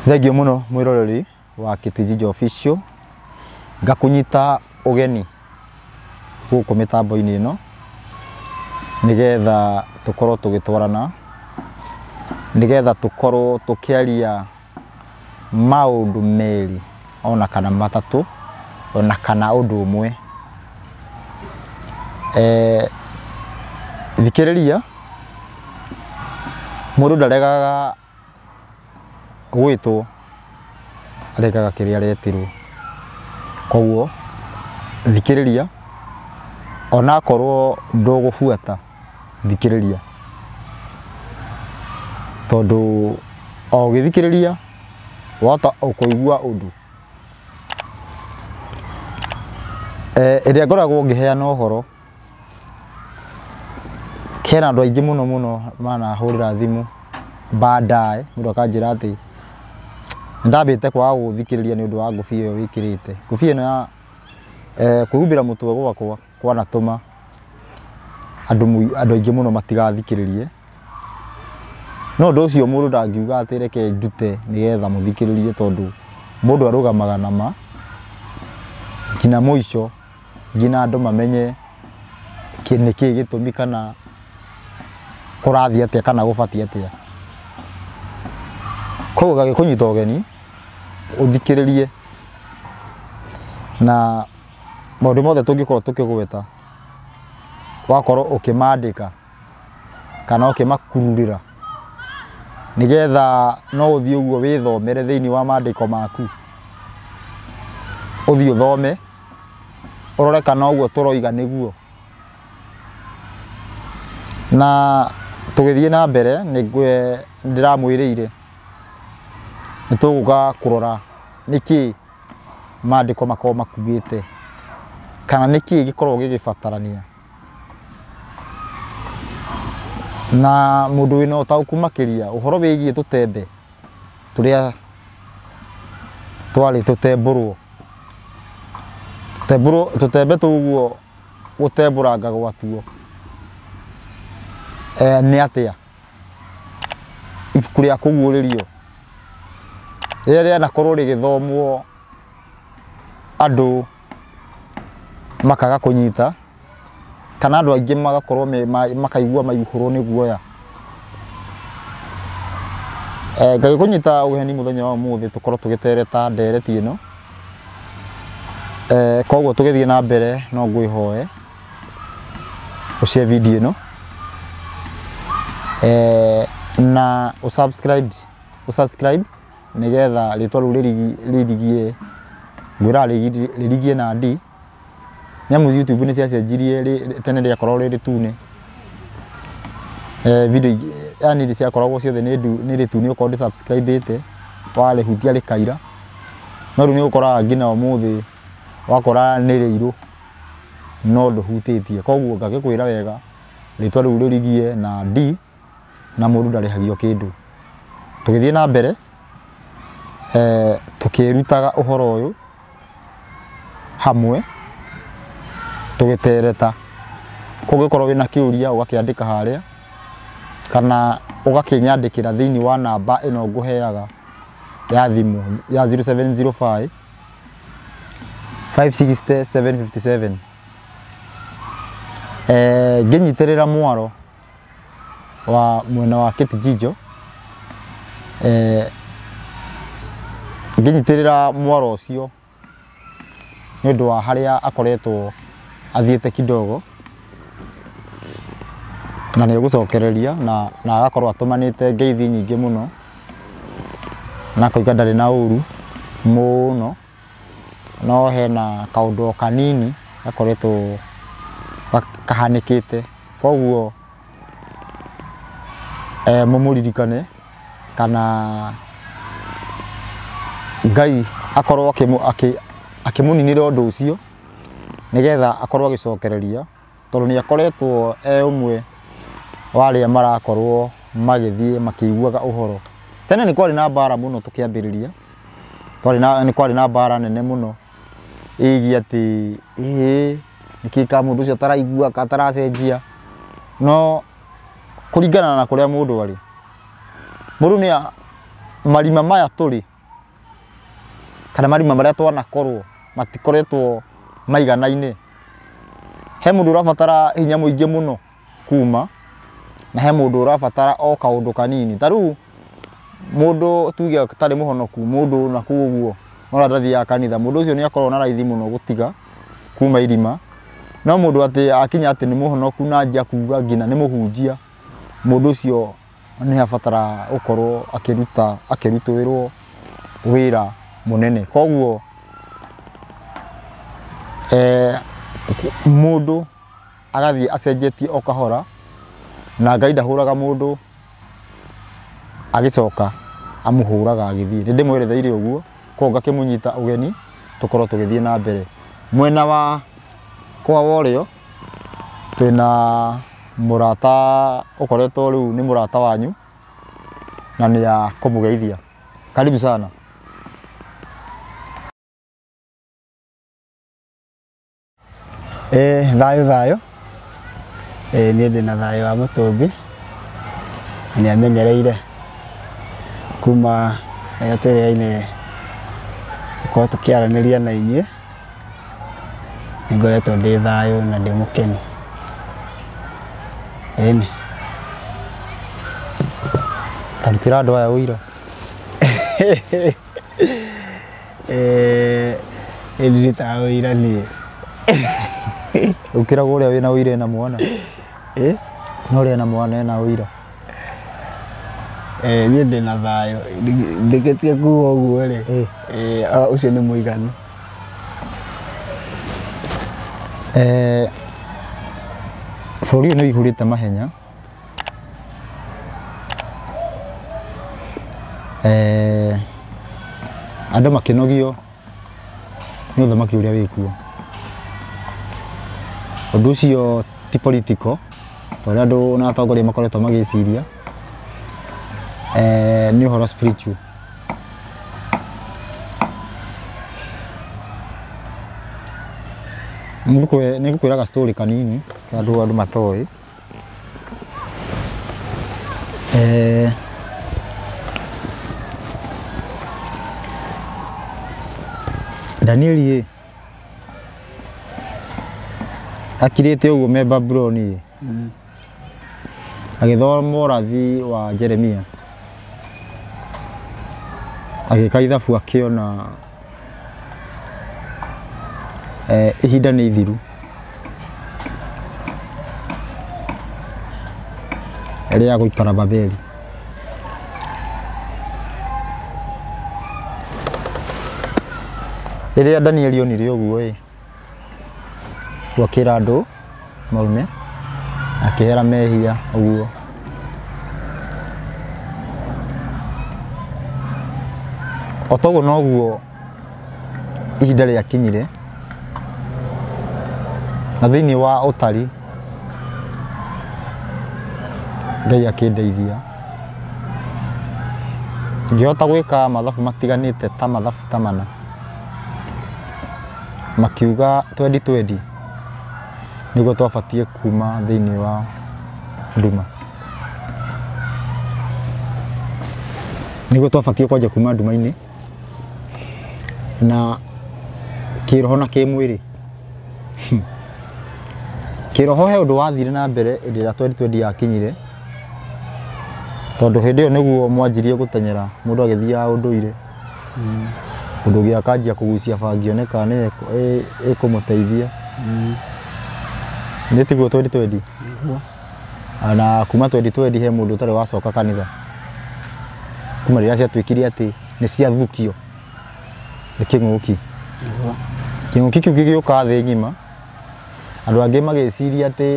Thengiũ mũno mwĩroreri wa Kĩtijinja Official, ngakũnyita ũgeni gũkũ mĩtambo-inĩ ĩno nĩgetha tũkorwo tũgĩtwarana, nĩgetha tũkorwo tũkĩaria maũndũ merĩ ona kana matatũ ona kana ũndũ ũmwe. Thikĩrĩria, mũndũ ndaregaga gwĩtwo, aregaga kĩrĩa aretirwo. Koguo thikĩrĩria onakorwo ndũgũbuata, thikĩrĩria, tondũ o ũgĩthikĩrĩria wahota kũigua ũndũ. Ĩrĩa ngoragwo ngĩheana ũhoro, hena andũ aingĩ mũno mũno manahũrĩra thimũ baadaye, mũndũ akanjĩra atĩ nĩndambĩte kwaga gũgũthikĩrĩria nĩ ũndũ wa ngũbia ĩyo wĩkĩrĩte. Ngũbia ĩno ya kwĩhumbĩra mũtwe gwakwa kwanatũma andũ aingĩ mũno matigathikĩrĩrie. No ũndũ ũcio mũndũ ndangiuga atĩ reke ndute nĩgetha mũthikĩrĩrie, tondũ mũndũ arũgamaga na ma nginya mũico, nginya andũ mamenye nĩkĩĩ gĩtũmi kana kũrathiĩ atĩa kana gũbatiĩ atĩa. Koguo gagĩkũnyita ũgeni ũthikĩrĩrie, na maũndũ mothe tũngĩkorwo tũkĩgweta wakorwo ũkĩmandĩka kana ũkĩmakururĩra, nĩgetha no ũthiĩ ũguo wĩthomere thĩinĩ wa mandĩko maku, ũthiĩ ũthome ũrore kana ũguo tũroiga nĩguo. Na tũgĩthiĩ na mbere ndĩramwĩrĩire nĩ tũgũka kũrora nĩkĩ mandĩko makoragwo makuĩte kana nĩkĩ gĩkoragwo gĩgĩbatarania, na mũndũ wĩna ũtaũku makĩria ũhoro wĩgiĩ tũtembe tũrĩa twarĩ tũtembũrwo, tũtembe tũguo gũtembũranga gwatuo nĩ atĩa. Ibuku rĩa kũguũrĩrio rĩrĩa rĩanakorwo rĩgĩthomwo andũ makaga kũnyita, kana andũ aingĩ magakorwo makaigua maihũrwo nĩ guoya. Ngagĩkũnyita ũgeni mũthenya wa ũmũthĩ tũkorwo tũgĩtereta ndereti ĩno. Koguo tũgĩthiĩ na mbere no ngwĩhoe ũshare video ĩno, na ũsubscribe nĩgetha rĩtwa rĩu rĩrigie, ngwĩraga rĩrigie na D. Nĩamu YouTube nĩ ciacenjirie, tene rĩakoragwo rĩ rĩtune. Video yani ciakoragwo ciothe nĩ rĩtune okorwo ndĩ-subscribe-ĩte, warĩhutia rĩkaira. No rĩu nĩ ũkoraga nginya ũmũthĩ wakora nĩ rĩirũ no ndũhutĩtie. Koguo ngagĩkwĩra wega rĩtwa rĩu rĩrigie na D, na mũndũ ndarĩhagio kĩndũ. Tũgĩthiĩ na mbere tũkĩrutaga ũhoro ũyũ hamwe tũgĩtereta. Kũngĩkorwo wĩna kĩũria ũgakĩandĩka harĩa, kana ũgakĩnyandĩkĩra thĩinĩ wa namba ĩno ngũheaga ya thimũ ya 0705 560 757. Ngĩnyitĩrĩra mwaro wa mwena wa Kĩtijinjo, ngĩnyitĩrĩra mwaro ũcio nĩ ũndũ wa harĩa akoretwo athiĩte kidogo, na nĩ egũcokereria na agakorwo atũmanĩte ngeithi nyingĩ mũno, na akoiga ndarĩ na ũru mũno, no hena kaũndũ o kanini gakoretwo kahanĩkĩte. Koguo mũmũririkane, kana Ngai akorwo akĩmũninĩra ũndũ ũcio nĩgetha akorwo agĩcokereria, tondũ nĩ akoretwo e ũmwe wa arĩa marakorwo magĩthiĩ makĩiguaga ũhoro. Tene nĩ kwarĩ na mbara mũno tũkĩambĩrĩria, nĩ kwarĩ na mbara nene mũno ĩgiĩ atĩ ĩĩ nĩkĩ ka mũndũ ũcio ataraigua ka ataracenjia. No kũringana na kũrĩa mũndũ arĩ, mũndũ nĩ marima maya tũrĩ Kana marima marĩa twanakorwo matikoretwo maiganaine. He mũndũ ũrabatara hinya mũingĩ mũno kuma na he mũndũ ũrabatara o kaũndũ kanini. Ta rĩu mũndũ tuge atarĩ mũhonoku, mũndũ na kũu ũguo no ndathiaga kanitha, mũndũ ũcio nĩ akoragwo na raithi mũno gũtiga kuma irima. No mũndũ atĩ akinya atĩ nĩ mũhonoku na anjia kuga nginya nĩ mũhunjia, mũndũ ũcio nĩ abatara gũkorwo akĩruta akĩrutĩrwo wĩra mũnene. Koguo mũndũ agathiĩ acenjetie o kahora na Ngai ndahũraga mũndũ agĩcoka amũhũraga agĩthiĩ. Nĩ ndĩmweretheire ũguo, koguo ngakĩmũnyita ũgeni tũkorwo tũgĩthiĩ na mbere. Mwena wa kwa worĩo twĩna mũrata ũkoretwo rĩu nĩ mũrata wanyu na nĩ akũmũgeithia. Karibu sana. Thayũ thayũ. Niĩ ndĩ na thayũ wa Mũtũmbi na nĩ amenyereire kuma rĩrĩa twĩrĩgaine gũkorwo tũkĩaranĩria na inyuĩ. Nĩ ngoretwo ndĩ thayũ na ndĩ mũkenu. Ĩni. Tarutĩra andũ aya ũira. Ndirutaga ũira niĩ. Ũkĩragwo ũrĩa wĩna ũira ena mwana. No ũrĩa ena mwana ena ũira. Niĩ ndĩ na thayũ. Ndĩkĩtie kuga ũguo rĩ, ũcio nĩ mũiganu. Bũrũri ũyũ nĩ ũihũrĩte mahenya. Andũ makĩnogio nĩ ũthamaki ũrĩa wĩkuo. Ũndũ ũcio ti political, ta ũrĩa andũ na atongoria makoretwo magĩciria. Nĩ ũhoro spiritual. Nĩ ngũkwĩra ga story kanini ka andũ matoĩ. Danieli akirĩte ũguo me Babuloni agĩthoma ũrathi wa Jeremia, agĩka ithabu akĩona ihinda nĩ ithiru rĩa gũikara Babeli. Rĩrĩa Danieli onire ũguo ĩ, akĩra andũ maume, akĩhera mehia ũguo. O toguo noguo ihinda rĩakinyire na thĩinĩ wa ũtari Ngai akĩndeithia ngĩhota gwĩka mathabu matiganĩte ta mathabu ta mana, makiuga 2020 nĩguo twabatiĩ kuma thĩinĩ wa nduma, nĩguo twabatiĩ kwanja kuma nduma-inĩ na kĩroho na kĩmwĩrĩ. Kĩroho he ũndũ wathire na mbere hĩndĩ ĩrĩa 2020 yakinyire, tondũ hĩndĩ ĩyo nĩguo mwanjirie gũteng'era, mũndũ agĩthiaga ũndũire, mũndũ ũngĩ akanjia kũgucia bangi one kana nĩyo ĩkũmũteithia. Nĩ tiguo 2020? Na kuma 2020 he mũndũ ũtarĩ wacoka kanitha kuma rĩrĩa ciatuĩkire atĩ nĩ ciathukio nĩ kĩng'ũki. Kĩng'ũki kĩu gĩgĩũka thĩ ng'ima, andũ angĩ magĩciria atĩ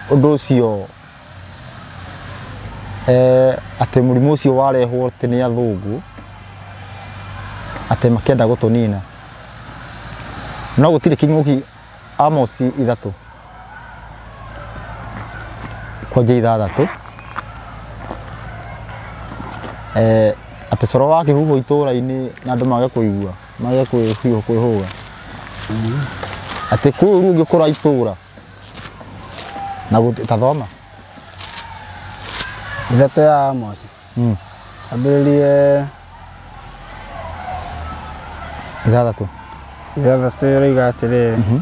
ũndũ ũcio atĩ mũrimũ ũcio warehwo atĩ nĩ athũngũ atĩ makĩenda gũtũnina, no gũtirĩ kĩng'ũki. Amosi 3 kwanjia 6 atĩ coro wa kĩhuhwo itũra-inĩ na andũ mage kũigua, mage kwĩhũga, atĩ kwĩ ũru ũngĩkora itũra na tathoma 3 ya Amosi. Ambĩrĩrie Ithathatũ. Ithathatũ ĩroiga atĩrĩrĩ,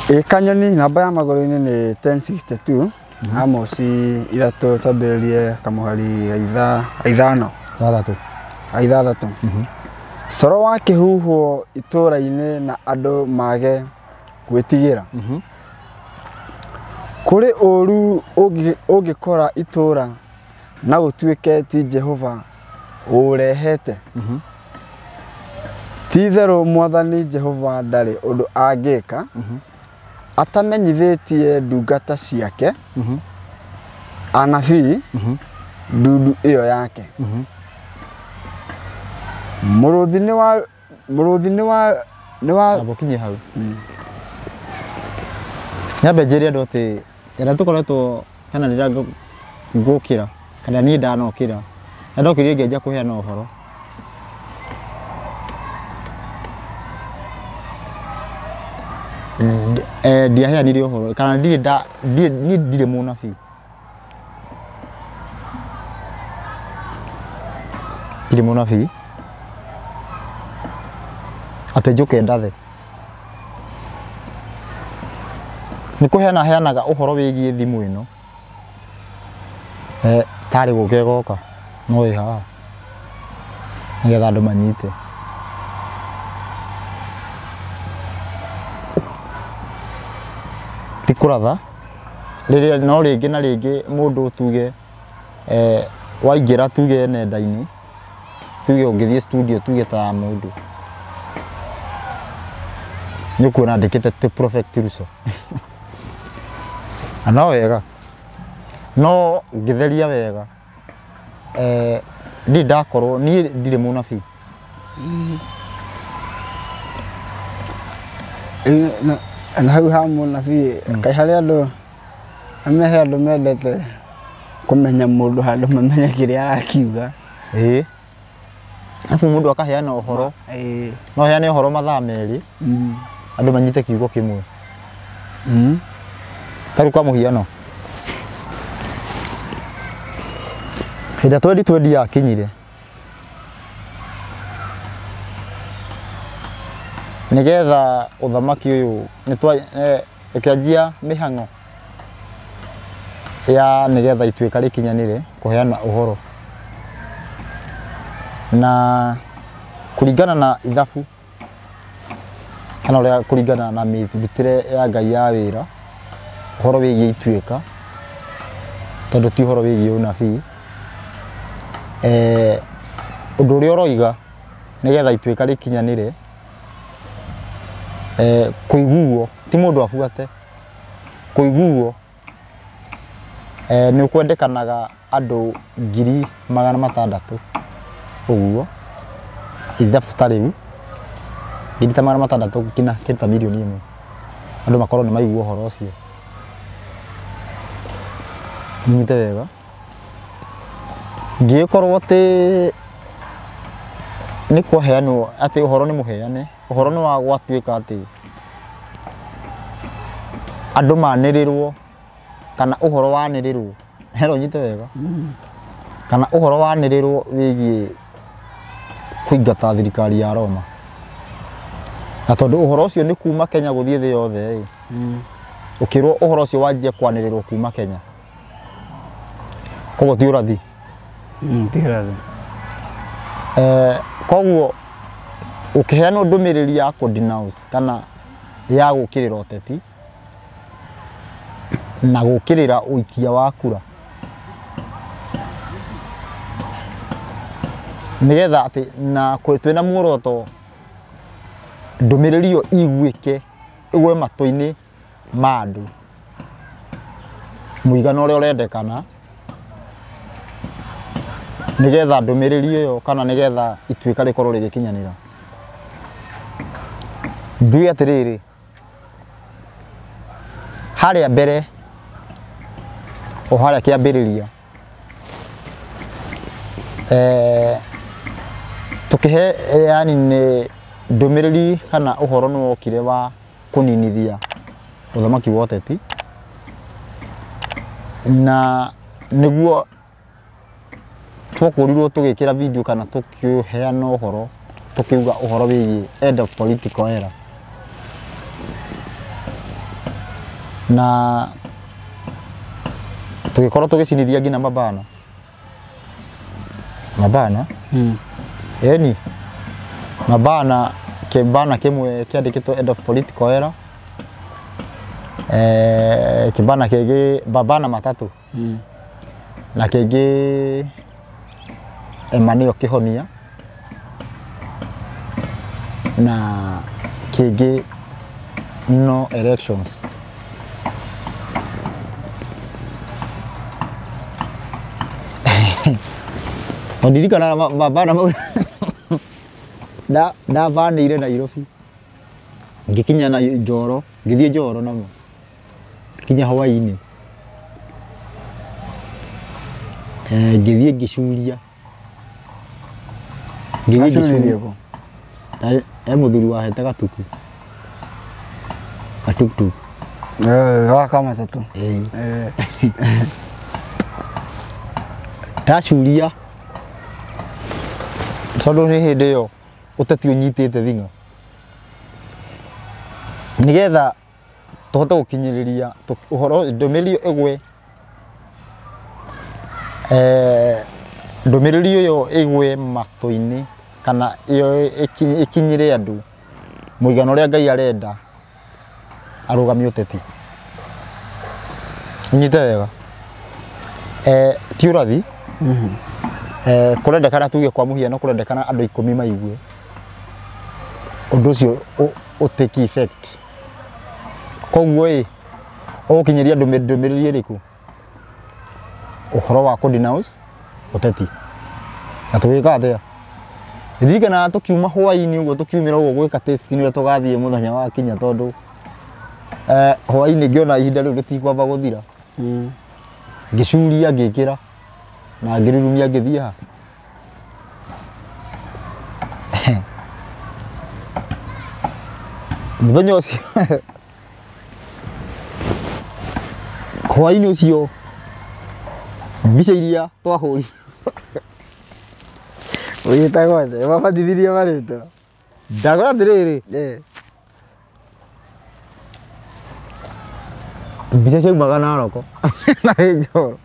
ĩ kanyoni namba ya magũrũ-inĩ nĩ 1062. Amosi 3 twambĩrĩrie kamũhari ithano. Ithathatũ. Ithathatũ. Coro wa kĩhuhwo itũũra-inĩ na andũ mage gwĩtigĩra. Kũrĩ ũũru ũngĩkora itũũra na gũtuĩke ti Jehova ũrehete. Ti itherũ Mwathani Jehova ndarĩ ũndũ angĩka atamenyithĩtie ndungata ciake anabii ndundu ĩyo yake. Mũrũthi nĩ wa abo kinye hau. Nyambe njĩre andũ atĩ ĩrĩa tũkoretwo kana rĩrĩa ngũkĩra kana niĩ ndanokĩra na ndokĩrire ngĩanjia kũheana ũhoro. Ndiaheanire ũhoro kana niĩ ndirĩ mũnabii. Ndirĩ mũnabii atĩ njũke ndathe. Nĩ kũheana heanaga ũhoro wĩgiĩ thimũ ĩno tarĩ gũka ĩgoka no ĩ haha nĩgetha andũ manyite. Ti kũratha rĩrĩa no rĩngĩ na rĩngĩ mũndũ tuge waingĩra tuge nenda-inĩ tuge ũngĩthiĩ studio tuge ta ya mũndũ nĩ ũkuona andĩkĩte ti Prophet Russo. No wega no ngĩtheria wega ndirĩ ndakorwo niĩ ndirĩ mũnabii. Na hau ha mũnabii kaĩ harĩ andũ amehe andũ mendete kũmenya mũndũ handũ mamenye kĩrĩa arakiuga. Ĩĩ arabu mũndũ akaheana ũhoro no heane ũhoro mathaa merĩ andũ manyite kiugo kĩmwe. Ta rĩu kwa mũhiano hĩndĩ ĩrĩa 2020 yakinyire nĩgetha ũthamaki ũyũ ĩkĩanjia mĩhang'o ya nĩgetha ituĩka rĩkinyanĩre kũheana ũhoro na kũringana na ithabu kana ũrĩa kũringana na mĩrutĩre ya Ngai ya wĩra ũhoro wĩgiĩ ituĩka tondũ ti ũhoro wĩgiĩ ũnabii ũndũ ũrĩa ũroiga nĩgetha ituĩka rĩkinyanĩre kũiguo ti mũndũ abuate kũiguo nĩ ũkwendekanaga andũ 600,000 ũguo ithabu ta rĩu 600,000 nginya kĩndũ ta 1 million andũ makorwo nĩ maigua ũhoro ũcio. Nyite wega ngĩkorwo atĩ nĩ kũheanwo atĩ ũhoro nĩ mũheane ũhoro nĩ wa gwatuĩka atĩ andũ manĩrĩrwo kana ũhoro wanĩrĩrwo hero nyite wega kana ũhoro wanĩrĩrwo wĩgiĩ kũingata thirikari ya Roma na tondũ ũhoro ũcio nĩ kuma Kenya gũthiĩ thĩ yothe ĩ ũkĩrwo ũhoro ũcio wanjie kwanĩrĩrwo kuma Kenya koguo ti ũrathi. Ti ũrathi. Koguo ũkĩheanwo ndũmĩrĩri ya kũ-denounce kana ya gũũkĩrĩra ũteti na gũũkĩrĩra ũikia wa kura nĩgetha atĩ na twĩna muoroto ndũmĩrĩri ĩyo iguĩke ĩgwe matũ-inĩ ma andũ mũigana ũrĩa ũrendekana nĩgetha ndũmĩrĩri ĩyo kana nĩgetha ituĩka rĩkorwo rĩgĩkinyanĩra. Nduge atĩrĩrĩ harĩa mbere o harĩa kĩambĩrĩria tũkĩhe yani nĩ ndũmĩrĩri kana ũhoro nĩ wokire wa kũninithia ũthamaki wa ũteti na nĩguo Twakorirwo tũgĩkĩra video kana tũkĩheana ũhoro tũkiuga ũhoro wĩgiĩ end of political era. Na tũgĩkorwo tũgĩcinithia nginya mabana. Mabana? Eni. Mabana kĩbana kĩmwe kĩandĩkĩtwo end of political era. Kĩbana kĩngĩ babana matatũ. Na kĩngĩ Emmanuel Kĩhonia. Na kĩngĩ no elections. Ndirikana mabana mau ndabanĩire Nairobi ngĩkinya na Njoro ngĩthiĩ Njoro namo kinya hwaĩ-inĩ ngĩthiĩ ngĩcuria ngĩthiĩ ngĩcuria mũthuri wahete gatuku gatuktuk wa matatũ ndacuria tondũ nĩ hĩndĩ ĩyo ũteti ũnyitĩte thing'a nĩgetha tũhote gũkinyĩrĩria ũhoro ndũmĩrĩri ĩgwe ndũmĩrĩri ĩyo ĩgwe matũ-inĩ kana ĩyo ĩkinyĩre andũ mũigana ũrĩa Ngai arenda arũgamie ũteti. Nyite wega ti ũrathi kũrendekana tuge kwa mũhiano kũrendekana andũ 10 maigue ũndũ ũcio ũtake effect. Koguo ĩ ũgũkinyĩria ndũmĩrĩri ĩrĩkũ ũhoro wa kũ denounce ũteti na tũgĩka atĩa? Ndirikana tũkiuma hwaĩ-inĩ ũguo tũkiumĩra ũguo gwĩka test nĩwe tũgathiĩ mũthenya wa kinya tondũ hwaĩ-inĩ ngĩona ihinda rĩu rĩtikwamba gũthira ngĩcuria ngĩkĩra na ngĩrurumia ngĩthiĩ ha mũthenya ũcio hwaĩ-inĩ ũcio mbica iria twahũrire ũgĩtagwo atĩa? Wabatithirio marĩtwa? Ndagũra atĩrĩrĩ mbica ciaumaga Naroko na Njoro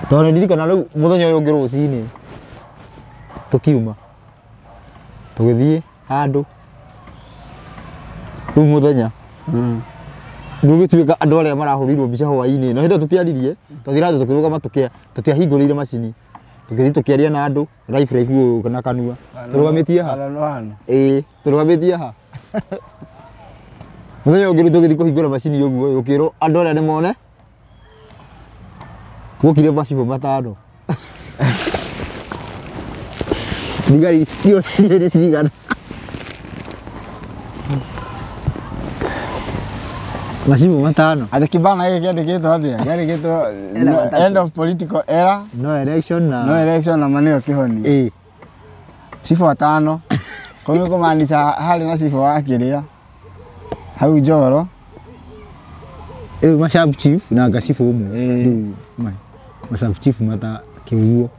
tondũ nĩndirikana rĩu mũthenya ũyũ ũngĩ rũcinĩ tũkiuma tũgĩthiĩ handũ rĩu mũthenya rĩu andũ arĩa marahũrirwo mbica hwaĩ-inĩ no hĩndĩ ĩyo tũtiaririe twathire handũ tũkĩrũgama tũtiahingũrĩire macini tũgĩthiĩ tũkĩaria na andũ live live ũũ na kanua tũrũgamĩtie ha ĩĩ tũrũgamĩtie ha mũthenya ũngĩ rĩu tũgĩthiĩ kũhingũra macini ũguo ũkĩrwo andũ arĩa nĩmone gũkire macibũ matano thigari citionire nĩ cigana macibũ matano. Atĩ kĩbana gĩkĩ kĩandĩkĩtwo atĩa? Kĩandĩkĩtwo end of political era no election na no election na maneo Kĩhonia. Ĩĩ cibũ atano kũu nĩ kũmaanisha harĩ na cibũ wa kĩrĩa hau Njoro rĩu ma sub chief na gacibũ ũmwe rĩu ma sub chief mata kĩguo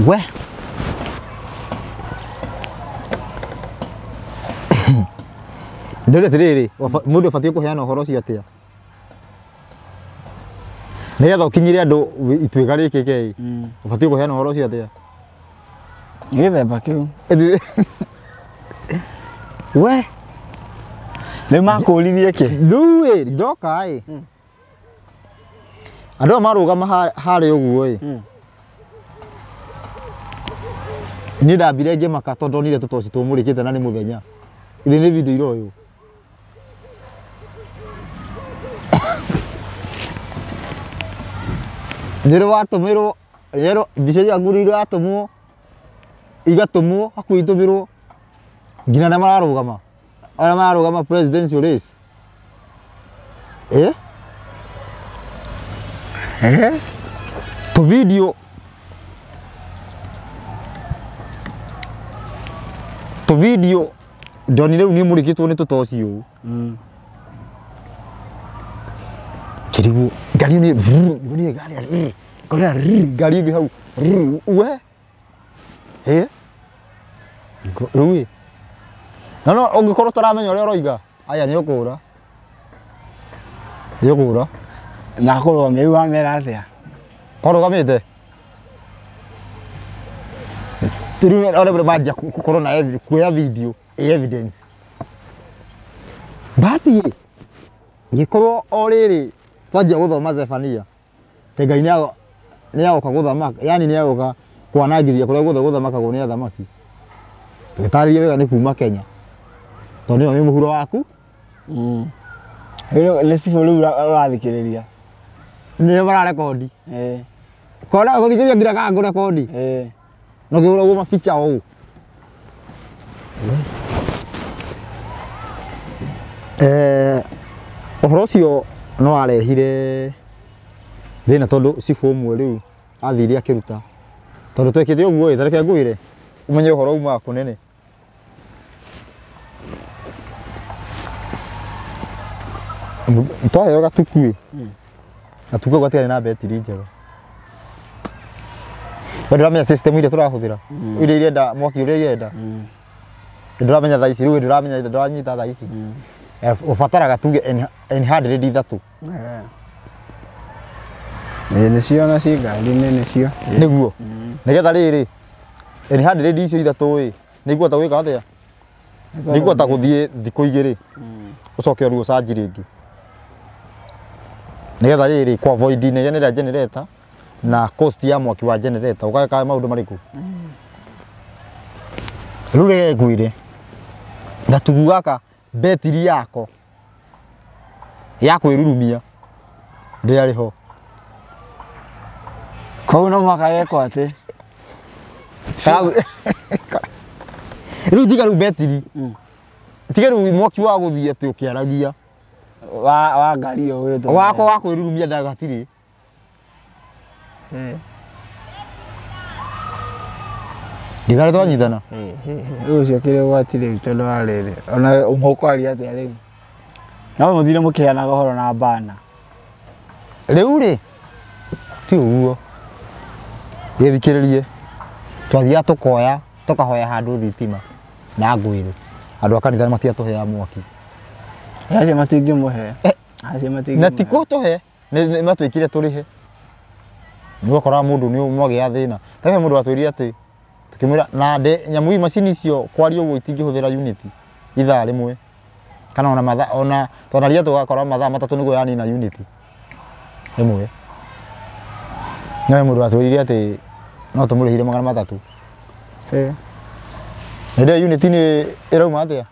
we ndĩrĩ atĩrĩrĩ mũndũ abatiĩ kũheana ũhoro ũcio atĩa nĩgetha ũkinyĩre andũ ituĩka rĩkĩke ĩ ũbatiĩ kũheana ũhoro ũcio atĩa? Nĩ gĩthemba kĩu we rĩu makũririe kĩ? Rĩu ĩ ndoka ĩ andũ aya marũgama harĩa ũguo ĩ niĩ ndambire ngĩmaka tondũ ndonire tũtoci tũmũrĩkĩte na nĩ mũthenya ithĩ nĩ video iroywo nĩrĩ watũmĩrwo yerwo mbica ciaku nĩ iratũmwo igatũmwo hakuhĩ itũmĩrwo nginya arĩa mararũgama arĩa mararũgama presidential race tũ video ndonire rĩu nĩ mũrĩkĩtwo nĩ tũtoci ũũ Ngĩrigwo ngari nĩ nĩ ngari ngari ngari ĩngĩ hau we ĩ rĩu ĩ no no ũngĩkorwo ũtaramenya ũrĩa ũroiga aya nĩ ũkũra nĩ ũkũra na kũrũgamia rĩu wamera atĩa kwarũgamĩte rĩu arĩa manjia gũkorwo na kuoya video ĩ evidence but ngĩkorwo o rĩrĩ twanjia gũthoma Zefania te Ngai nĩ agoka gũthamaka yani nĩ agoka kwanangithia kũrĩa guothe gũthamakagwo nĩ athamaki tũgĩtarĩria wega nĩ kuma Kenya tondũ nĩyo wĩ mũhuro waku nĩ cibũ rĩu ũrathikĩrĩria nĩo mararekondi kona gũthikĩrĩria nginya kana ngũrekondi no ngĩhũragwo mabica ũũ ũhoro ũcio no arehire thĩna tondũ cibũ ũmwe rĩu athire akĩruta tondũ twekĩte ũguo ĩ tareke ngwĩre ũmenye ũhoro umaga kũnene twaheo gatuku ĩ gatuku kau gatiarĩ na betiri njega we ndũramenya system iria tũrahũthĩra iria irenda mwaki ũrĩa irenda ndũramenya thaa ici rĩu ndũramenya ndũranyita thaa ici ũbataraga tuge n 100 ithatũ nĩcio na ci ngari-inĩ nĩcio nĩguo nĩgetha rĩrĩ n 100 icio ithatũ ĩ nĩiguota gwĩka atĩa nĩiguota gũthiĩ thikũ igĩrĩ ũcoke ũruo canji rĩngĩ nĩgetha rĩrĩ kũ avoid inegene rĩa generator na cost ya mwaki wa generator ũgeka maũndũ marĩkũ rĩu reke ngwĩre gatugu gaka betiri yako ya kwĩrurumia ndĩarĩ ho koguo no mũhaka gekwo atĩ rĩu tiga rĩu betiri tiga rĩu mwaki wa gũthiĩ atĩ ũkĩaragia wa ngari ĩyo ũgĩtwara wako wa kwĩrurumia ndagatirĩ ndigare twanyitana rĩu ũcio kĩrĩ ũgwati rĩu tondũ wa rĩrĩ ona mũkwaria atĩa rĩu no mũthire mũkĩheanaga ũhoro na bana rĩu rĩ ti ũguo gĩthikĩrĩrie twathiaga tũkoya tũkahoya handũ thitima na ngwĩre andũ a kanitha nĩmatiatũheaga mwaki acio matingĩmũhe acio matingĩmũhe na ti kũtũhe nĩ matwĩkire tũrĩhe nĩũkoraga mũndũ nĩ mwagĩa thĩna ta he mũndũ watwĩrire atĩ tukĩmwĩra na nyamũ macini icio kwaria ũguo itingĩhũthĩra unit ithaa rĩmwe kana ona mathaa ona twanaria tũgakora mathaa matatũ nĩguo yanina unit ĩmwe no he mũndũ watwĩrire atĩ no tũmũrĩhire 300 hĩndĩ ĩyo unit nĩ ĩrauma atĩa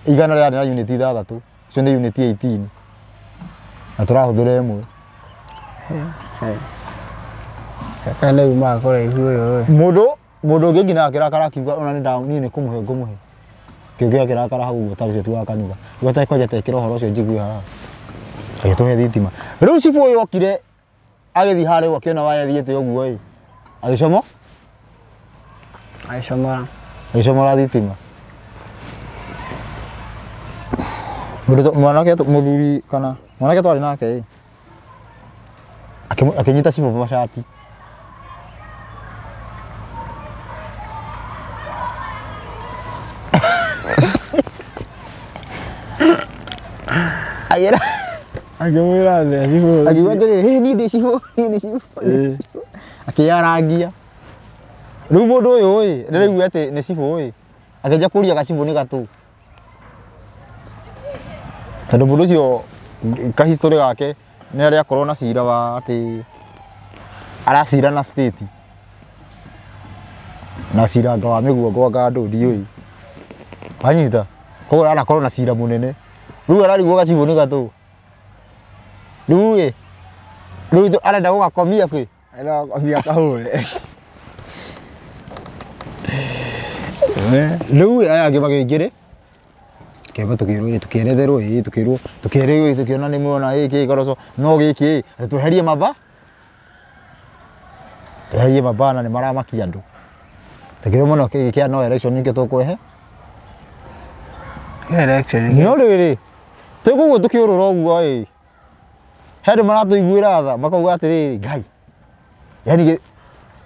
igana rĩarĩ na unit ithathatũ icio nĩ unit 18 na tũrahũthĩra ĩmwe kana umaga kũraihu ũyũ mũndũ mũndũ ũngĩ nginya akĩrakara akiuga ona niĩ nĩ kũmũhe ngũmũhe kĩũngĩ akĩrakara hau ũguo tarĩ ũcio ti wa kanitha rĩu atekwanja tekĩra ũhoro ũcio njigue haha agĩtũhe thitima rĩu cibũ ũyũ okire agĩthiĩ harĩa ũguo akĩona waya ĩthiĩte ũguo ĩ agĩcomo agĩcomora agĩcomora thitima mũndũ mwanake mũthuri kana mwanake twarĩ nake ĩ akĩnyita cibũ macati agĩra akĩmwĩra atĩa cibũ akiuga atĩrĩrĩ "Hĩ, niĩ ndĩ cibũ niĩ ndĩ cibũ akĩyarangia rĩu mũndũ ũyũ ĩ ndĩraigua atĩ nĩ cibũ ĩ akĩanjia kũria gacibũ nĩ gatũ tondũ mũndũ ũcio ka history gake nĩ arĩa akorwo na cira wa atĩ aracira na state na ciranga wa mĩguongo anga andũ ndiũĩ wanyita koguo arakorwo na cira mũnene rĩu ararigwo gacibũ nĩ gatũ rĩu ĩ rĩu arenda gũgakomia kwĩ arenda gũgakomia kahũre rĩu aya angĩ magĩingĩrĩ kĩamba tũkĩrwo ĩ tũkĩeretherwo ĩ tũkĩrwo tũkĩerwo ĩ tũkĩona nĩ mwona ĩ kĩ goroco no gĩkĩ ĩ tweherie maba tweherie mabana nĩ maramakia andũ tũkĩrwo mũno kĩ kĩa no election nĩkĩo tũkwehe election no rĩrĩ twĩkũguo tũkĩũrũra ũguo ĩ He andũ maratũiguĩra tha makauga atĩrĩrĩ Ngai. Yaani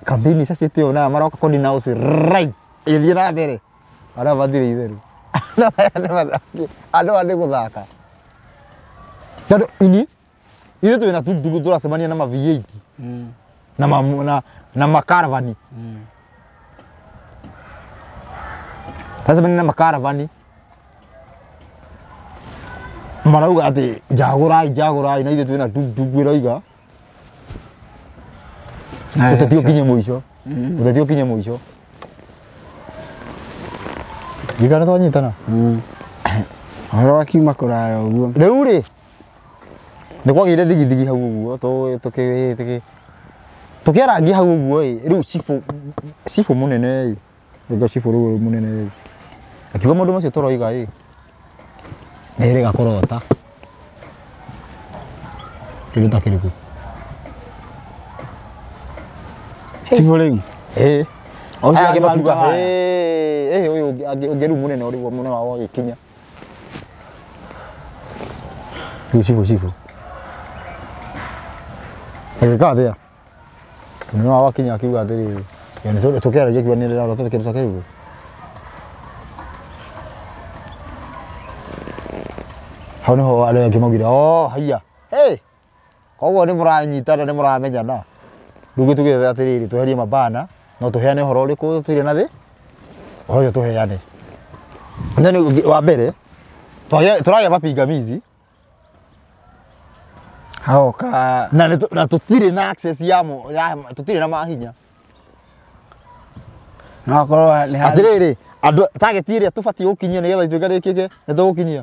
campaign icacĩte ũũ na maroka kũ denounce live ĩgĩthiĩ na mbere. Arĩa mathire itheru. Andũ aya nĩ gũthaka. Tondũ ini ithuĩ twĩna tuktuk tũracemania na ma V8 na na makaravani. Tũracemania na makaravani. Marauga atĩ njagũrai njagũrai na ithuĩ twĩna tuktuk ĩroiga ũteti ũkinye mũico. Ũteti ũkinye mũico. Gĩkana twanyitana. Ũhoro wa kiuma kũraya ũguo. Rĩu rĩ nĩ kwagĩire thigithigi hau ũguo tũkĩarangia hau ũguo ĩ rĩu cibũ mũnene ĩ rĩu cibũ rĩu mũnene ĩ akiuga maũndũ macio tũroiga ĩ nĩ ĩrĩga kũrota kĩndũ ta kĩrĩkũ Cibũ rĩu ĩ ũcio angĩ makiuga ĩ ũyũ ũngĩ rĩu mũnene ũrĩguo mũnene wao agĩkinya rĩu cibũ agĩka atĩa mũnene wao akinya akiuga atĩrĩrĩ tũkĩaragia akiuga nĩ ndĩrarota kĩndũ ta kĩu hau nĩho arĩa angĩ maugire oh haiya hey koguo nĩ mũranyitana nĩ mũramenyana rĩu gĩtugĩte atĩrĩrĩ tweherie mabana no tũheane ũhoro ũrĩkũ tũtirĩ na thĩ ũhoro ũcio tũheane no nĩ wa mbere tũragĩa mapingamizi haoka na tũtirĩ na access ya tũtirĩ na mahinya no akorwo nĩ atĩrĩrĩ andũ target ĩrĩa tũbatiĩ gũkinyia nĩgetha ituĩka rĩkĩke nĩ tũgũkinyia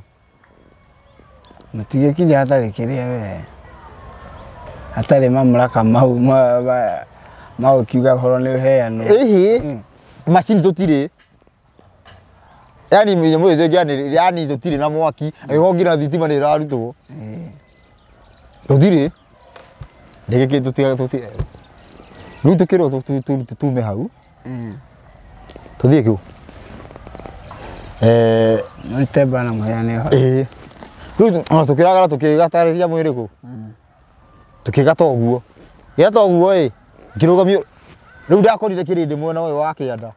mũtigĩkinya hatarĩ kĩrĩa we hatarĩ mamlaka mau ma ũkiuga ũhoro nĩ ũheanwo ĩhĩ macini tũtirĩ yani nyamũ ĩyo yani tũtirĩ na mwaki angĩkorwo nginya thitima nĩ ĩrarutwo tũtirĩ ndĩgĩkĩ tũtirĩ rĩu tũkĩrwo tume hau tũthiĩ kũ mũrute bana mũheane ũhoro ĩĩ rĩu ona tũkĩragara tũkĩgatarĩria mwĩrĩ kũ tũkĩgata ũguo gĩgata ũguo ĩ ngĩrũgamio rĩu ndakorire kĩrĩndĩ mwena ũyũ wa kĩanda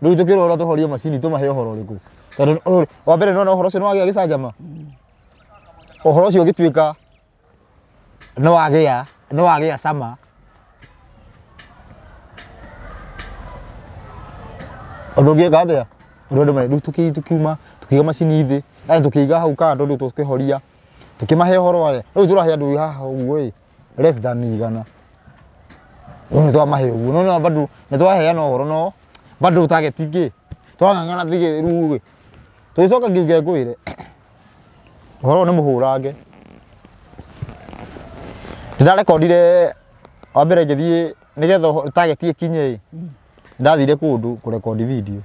rĩu tũkĩrora tũhorie macini tũmahe ũhoro ũrĩkũ tondũ wa mbere nĩwona ũhoro ũcio nĩwagĩa gĩcanjama ũhoro ũcio ũgĩtuĩka nĩwagĩa cama ũndũ ũngĩka atĩa ũndũ andũ marĩ rĩu tũkiuma tũkĩiga macini thĩ yani tũkĩiga hau kando rĩu tũkĩhoria tũkĩmahe ũhoro wa rĩu tũrahe andũ haha ũguo ĩ less than 100 rĩu nĩ twamahe ũguo no bado nĩ twaheana ũhoro no bado target ingĩ twang'ang'ana thigĩ rĩu ĩ tũgĩcoka ngiuge ngwĩre ũhoro ũyũ nĩ mũhũrange nĩndarekondire wa mbere ngĩthiĩ nĩgetha target ĩkinye ĩ ndathire kũndũ kũrekondi video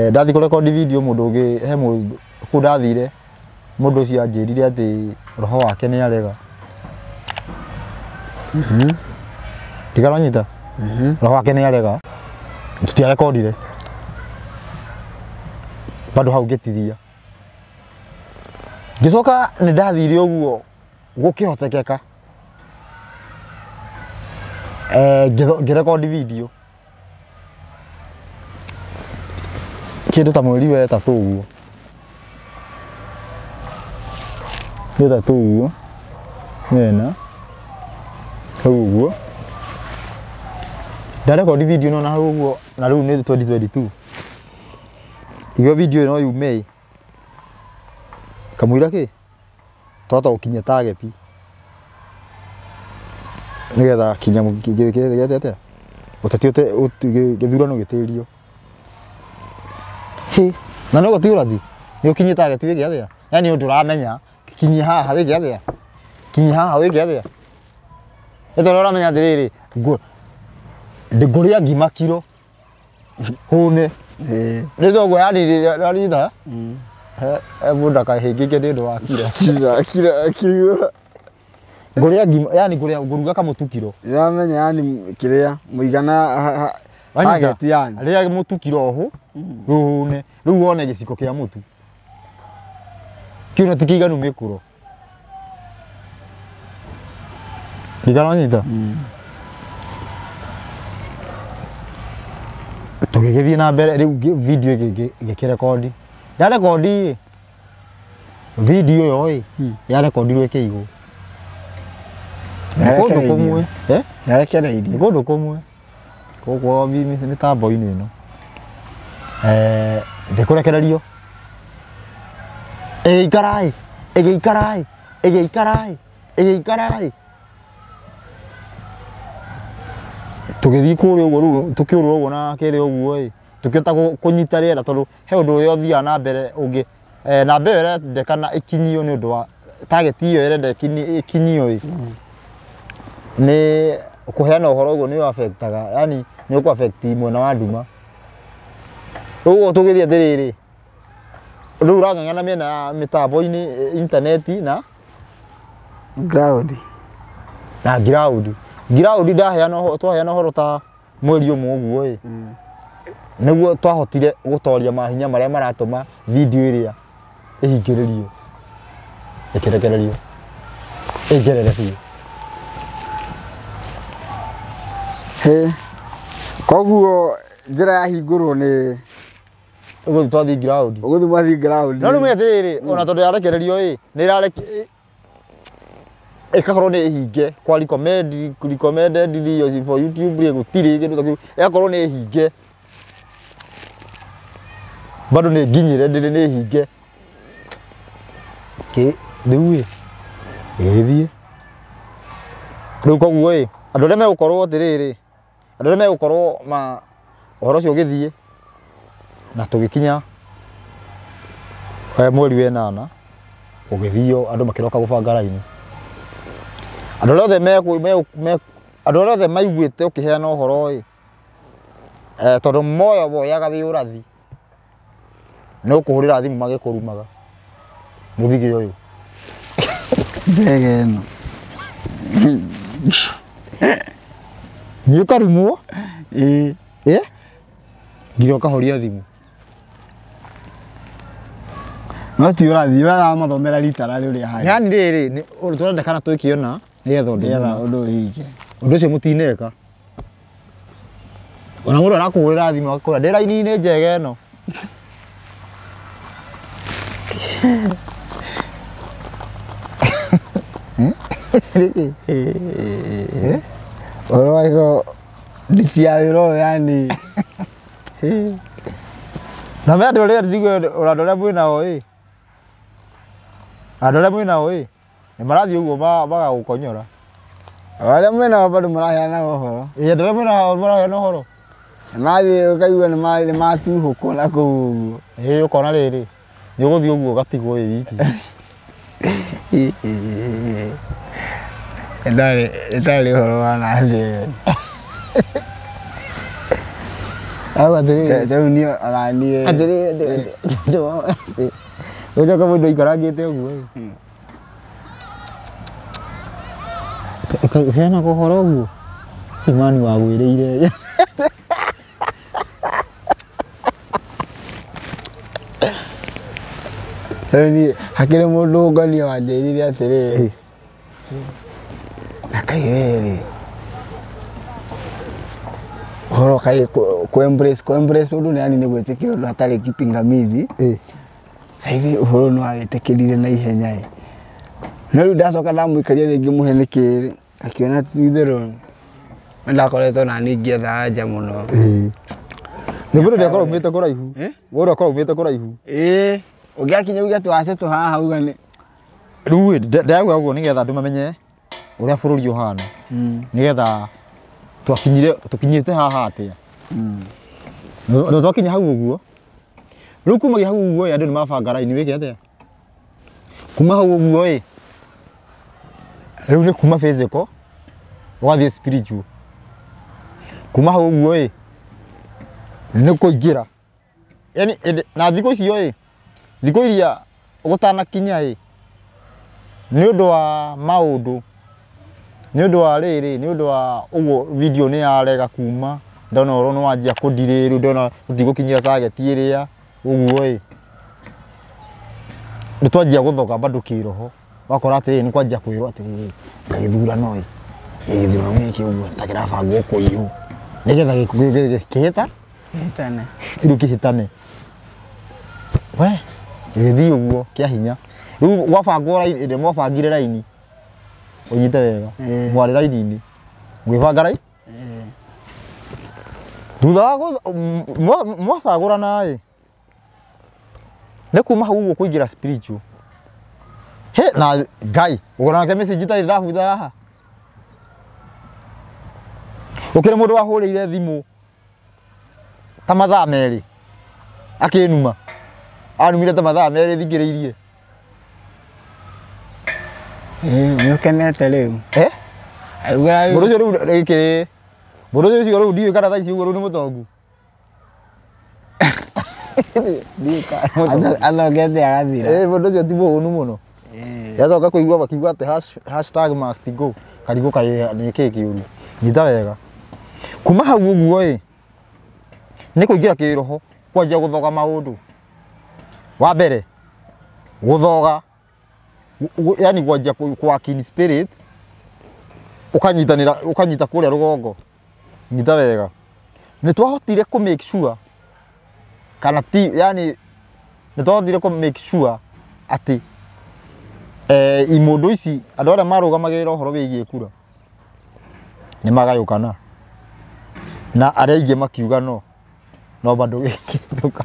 ndathiĩ kũrekondi video mũndũ ũngĩ he mũndũ kũu ndathire mũndũ ũcio anjĩrire atĩ roho wake nĩ arega ndikaranyita roho wake nĩ arega tũtiarekondire bado hau ngĩtithia ngĩcoka nĩ ndathire ũguo gũkĩhotekeka ngĩrekondi video kĩndũ ta mweri wa ĩtatũ ũguo ĩtatũ ũguo mena hau ũguo ndarekondi video ĩno na hau ũguo na rĩu nĩ 2022 igua video ĩno yume kamũira kĩ twahota gũkinyia target nĩgetha kinya gĩte atĩa ũteti gĩthurano gĩtĩrio na no gũti ũrathi nĩ ũkinyie target wĩke atĩa yani ũndũ ũramenya kinyia haha wĩke atĩa kinyia haha wĩke atĩa nĩ tondũ ũramenya atĩrĩrĩ ngũrĩa ngima kiro hũne nĩ toguo yani rarita mũndũ akahĩngĩke nĩ ũndũ wa kiro kiro ngũrĩa ngima yani ngũruga kamũtu kiro ndĩramenya yani kĩrĩa mũigana target yani rĩa mũtu kiro ũhũ rĩu hũne rĩu wone gĩciko kĩa mũtu kĩu no ti kĩiganu mĩkũro Ndigana wanyita tũgĩgĩthiĩ na mbere rĩu video ĩgĩkĩrekondi yarekondi video ĩyo ĩ yarekondirwo ĩkĩigwo kũndũ kũmwe yarekereirio kũndũ kũmwe gũkũ mĩtambo-inĩ ĩno ndĩkũrekererio ĩgĩikara ĩgĩikara ĩgĩikara ĩgĩikara tũgĩthiĩ kũrĩa ũguo rĩu tũkĩũrũra ũguo na kĩrĩa ũguo ĩ tũkĩhota kũnyita rĩera tondũ he ũndũ ũrĩa ũthiaga na mbere ũngĩ namba ĩyo ĩrendekana ĩkinyio nĩ ũndũ wa target ĩyo ĩrenda ĩkinyio ĩ nĩ kũheana ũhoro ũguo nĩ affectaga yani nĩ ũkũ affect mwena wa nduma ũguo tũgĩthiĩ atĩrĩrĩ rĩu ũrang'ang'ana mĩena ya mĩtambo-inĩ intaneti na ground na ground ground ndaheana twaheana ũhoro ta mweri ũmwe ũguo ĩ nĩguo twahotire gũtoria mahinya marĩa maratũma video ĩrĩa ĩhingĩrĩrio ĩkĩrekererio ĩngerere biũ. He koguo njĩra yahingũrwo nĩ ũgũthiĩ twathiĩ ground ũgũthiĩ mwathiĩ ground no rĩu atĩrĩrĩ ona tondũ yarekererio ĩ nĩ ĩrareke ĩgakorwo nĩ ĩhinge kwa recommended videos for YouTube rĩ gũtirĩ kĩndũ ta kĩu ĩgakorwo nĩ ĩhinge bado nĩ nginyĩre ndĩrĩ nĩ ĩhinge kĩ rĩu ĩ ĩgĩthiĩ rĩu koguo ĩ andũ arĩa megũkorwo atĩrĩrĩ andũ arĩa megũkorwo ma ũhoro ũcio ũgĩthiĩ na tũgĩkinya mweri wa ĩnana ũgĩthio andũ makĩroka gũbanga raini andũ arĩa othe andũ arĩa othe maiguĩte ũkĩheana ũhoro ĩ tondũ moyo woyaga wĩ ũrathi nĩ ũkũhũrĩra thimũ magĩkũrumaga mũthigĩ ũyũ ndege ĩno nĩ ũkarumwo ĩ nginya ũkahoria thimũ no ti ũrathi ũramathomera rita rarĩ ũrĩa harĩ yani rĩrĩ tũrendekana twĩkĩona nĩgetha ũndũ ũhinge ũndũ ũcio mũtineka ona mũndũ arakũhũrĩra thimũ agakũra ndĩ raini-inĩ njega ĩno ũhoro wako nditi ya wĩra ũyũ yani na me andũ arĩa njigue ona andũ arĩa mwĩnao ĩ andũ arĩa mwĩnao ĩ nĩ marathiĩ ũguo magagũkonyora arĩa mwĩnao bado maraheana ũhoro ĩ andũ arĩa mwĩnao maraheana ũhoro nĩ mathiĩ ũkaigua nĩ matuhũkwo na kũu ũguo ĩ ũkona rĩrĩ nĩ ũgũthiĩ ũguo ũgatigwo wĩ wiki ĩtarĩ ũhoro wa nathĩ Au atĩrĩrĩ rĩu niĩ ona niĩ atĩrĩrĩ ũcoka mũndũ aikarangĩte ũguo ĩ ũheanaga ũhoro ũguo imani wagwĩrĩire rĩu niĩ hakĩrĩ mũndũ ũngonia wanjĩrire atĩrĩrĩ na kaĩ rĩrĩ ũhoro kaĩ kũ embrace ũndũ nĩ yani nĩ gwĩtĩkĩra ũndũ hatarĩ kipingamizi kaĩ ũhoro nĩ wawĩtĩkĩrire na ihenya ĩ no rĩu ndacoka ndamũikaria thĩ ngĩmũhe nĩkĩ akĩona ti itherũ nĩ ndakoretwo na niĩ ngĩetha anja mũno nĩ mũndũ nĩakorwo aumĩte kũraihu mũndũ akorwo aumĩte kũraihu ĩ ũngĩakinya uge atĩ wacetwo haha uga nĩ rĩu ndauga ũguo nĩgetha andũ mamenye ũrĩa bũrũri ũhana nĩgetha twakinyire tũkinyĩte haha atĩa na twakinya hau ũguo rĩu kumagia hau ũguo ĩ andũ nĩ mabanga raini wĩke atĩa kuma hau ũguo ĩ rĩu nĩ kuma physical ũgathiĩ spiritual kuma hau ũguo ĩ nĩ kũingĩra yani na thikũ icio ĩ thikũ iria gũtanakinya ĩ nĩ ũndũ wa maũndũ nĩ ũndũ wa rĩrĩ nĩ ũndũ wa ũguo video nĩ yarega kuma ndona ũhoro nĩ wanjia kũndirĩ rĩu ndona tũtigũkinyĩra target ĩrĩa ũguo ĩ nĩ twanjia gũthoga bado kĩroho wakora atĩrĩrĩ nĩ kwanjia kwĩrwo atĩrĩrĩ gagĩthurano ĩ Gĩthurano gĩkĩ ũguo ta kĩrabangwo kũiywo nĩgetha kĩhĩta Kĩhĩtane. Rĩu kĩhĩtane. We gĩgĩthiĩ ũguo kĩa hinya. Rĩu gwabangwo raini ĩrĩa mwabangire raini ũnyite wega mwarĩ raini-inĩ mwĩbanga raini thutha wa mwacagũrana ĩ nĩ kuma hau ũguo kũingĩra spiritual. He na Ngai ũgũranake message itarĩ ndahutha haha. Ũkĩrĩ mũndũ wahũrĩire thimũ ta mathaa merĩ akĩnuma anumire ta mathaa merĩ thikĩrĩirie. Nĩ ũkenete rĩu. Mũndũ ũcio rĩu gĩkĩ mũndũ ũcio rĩu ndiũĩ kana thaa ici ũguo rĩu nĩ mũtongu. Athongete agathira. Mũndũ ũcio ti mũhũnu mũno. Yacoka kũigua makiuga atĩ hashtag must go karigũ kaĩ nĩ kĩĩ kĩũru. Nyita wega. Kuma hau ũguo ĩ nĩ kũingĩra kĩroho kwanjia gũthoga maũndũ. Wa mbere gũthoga yani kwanjia kwa kin spirit ukanyitanira ukanyita kũrĩa rũgongo. Nyita wega. Nĩ twahotire kũ make sure kana ti yani nĩ twahotire kũ make sure atĩ imũndũ ici andũ arĩa marũgamagĩrĩra ũhoro wĩgiĩ kura nĩ magayũkana na arĩa aingĩ makiuga no no bado gĩkĩtũka.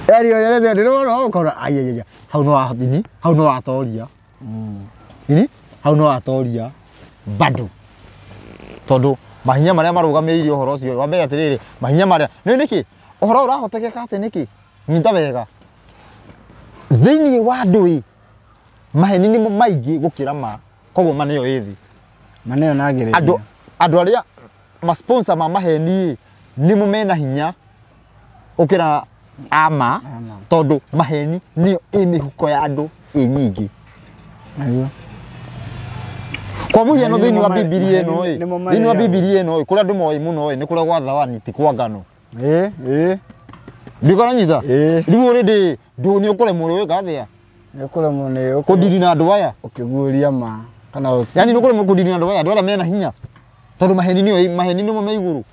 Yaani ũrĩa ndĩrona ũkona aiaiaia hau no wahotini hau no watoria ini hau no watoria bado tondũ mahinya marĩa marũgamĩrĩire ũhoro ũcio wa mbere atĩrĩrĩ mahinya marĩa nĩ nĩkĩ ũhoro ũrahotekeka atĩ nĩkĩ nyita wega thĩinĩ wa andũ ĩ maheni nĩmo maingĩ gũkĩra ma koguo ma nĩyo ĩ thĩ Ma nĩyo nagĩrĩria andũ arĩa ma sponsor ma maheni ĩ nĩmo mena hinya gũkĩra ama tondũ maheni nĩyo ĩ mĩhuko ya andũ ĩ nyingĩ. Kwa mũhiano thĩinĩ wa Bibilia ĩno ĩ thĩinĩ wa Bibilia ĩno ĩ kũrĩa andũ moĩ mũno ĩ nĩ kũrĩa gwa thawani ti kwa ngano. Ndikũranyita rĩu already ndũ nĩ ũkũremwo nĩ gwĩka atĩa nĩ ũkũremwo nĩ kũndiri na andũ aya ũkĩguũria ma kana yani nĩ ũkũremwo kũndiri na andũ aya andũ arĩa mena hinya tondũ maheni nĩyo maheni nĩmo me igũrũ.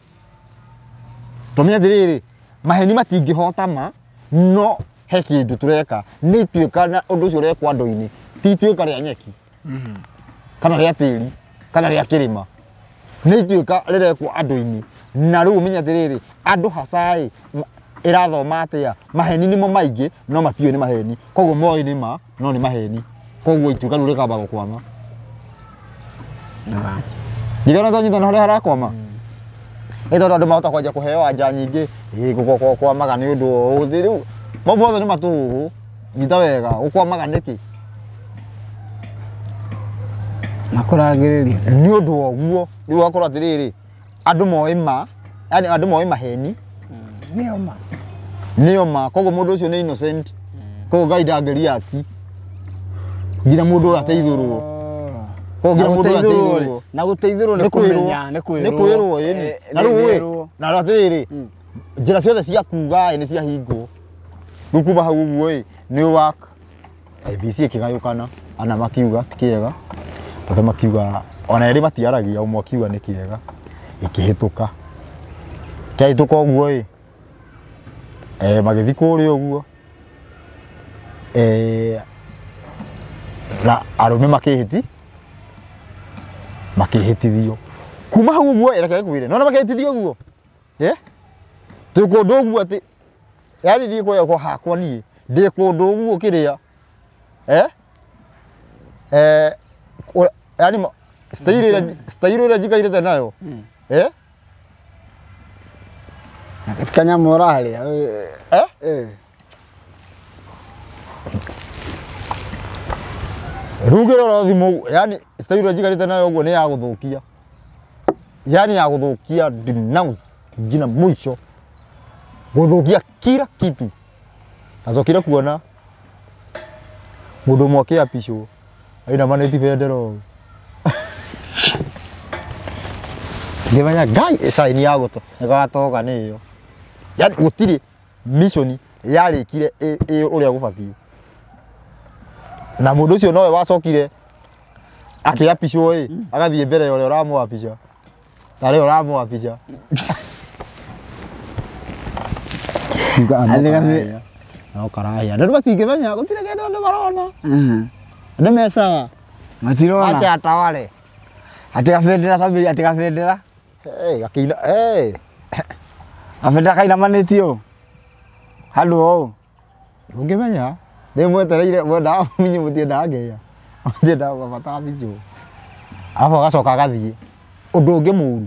Tũmenye atĩrĩrĩ maheni matingĩhota ma no he kĩndũ tũreka nĩ ituĩka na ũndũ ũcio ũrekwo andũ-inĩ ti ituĩka rĩa nyeki kana rĩa tĩri kana rĩa kĩrĩma nĩ ituĩka rĩrekwo andũ-inĩ na rĩu ũmenye atĩrĩrĩ andũ haca ĩ ĩrathoma atĩa maheni nĩmo maingĩ no matiũĩ nĩ maheni koguo moĩ nĩ ma no nĩ maheni koguo ituĩka rĩu rĩkamba gũkwama. Ndigana twanyitana harĩa harakwama nĩ tondũ andũ mahota kwanjia kũheo anja nyingĩ gũkwamaga nĩ ũndũ ũthĩ rĩu mau mothe nĩ matũhũhũ. Nyita wega gũkwamaga nĩkĩ makũragĩrĩria nĩ ũndũ wa ũguo rĩu ũgakorwo atĩrĩrĩ andũ moĩ ma yani andũ moĩ maheni nĩyo ma nĩyo ma koguo mũndũ ũcio nĩ innocent koguo Ngai ndangĩreact nginya mũndũ ũyũ ateithũrwo koguo nginya mũndũ ũyũ ateithũrwo na gũteithũrwo nĩ kũmenya nĩ kwĩrwo ĩni na rĩu ĩ na atĩrĩrĩ njĩra ciothe cia kuga ĩ nĩ ciahingwo rĩu kuma hau ũguo ĩ nĩ work IEBC ĩkĩgayũkana ana makiuga ti kĩega tata makiuga ona erĩ matiaragia ũmwe akiuga nĩ kĩega ĩkĩhĩtũka kĩahĩtũka ũguo ĩ magĩthiĩ kũrĩa ũguo na arũme makĩhĩti makĩhĩtithio kuma hau ũguo reke ngwĩre nona makĩhĩtithio ũguo twĩ kũndũ ũguo atĩ yani niĩ kwa hakwa niĩ ndĩ kũndũ ũguo kĩrĩa yani style ĩrĩa njikairĩte nayo na katika nyamũ ũrarĩa rĩu ngĩrora thimũ yani style ĩrĩa njikarĩte nayo ũguo nĩ ya gũthũkia yani ya gũthũkia denounce nginya mũico gũthũkia kila kitu. Nacokire kuona mũndũ ũmwe akĩapicwo ainamanĩtie bendera ũũ ngĩmenya Ngai ĩcaini ya gũto nĩgatoga nĩ ĩyo yani gũtirĩ mission Yarĩkire ũrĩa gũbatiĩ. Na mũndũ ũcio nowe wacokire akĩapicwo ĩ, agathiĩ mbere ya ũrĩa ũramũapica. Tarĩ ũramũapica. No karahĩa. Andũ matingĩmenya gũtirĩ kĩndũ andũ marona. Andũ me sawa. Matirona. Acha atawale. Ati gabendera family ati gabendera. Hey, akina hey. Gabendera kainamanĩtio. Handũ ũũ. Ũngĩmenya nĩ mwetereire mwendaga minyi mũtiendaga ngeia. Mũtiendaga bata bicu. Arabu agacoka agathiĩ. Ũndũ ũngĩ mũru.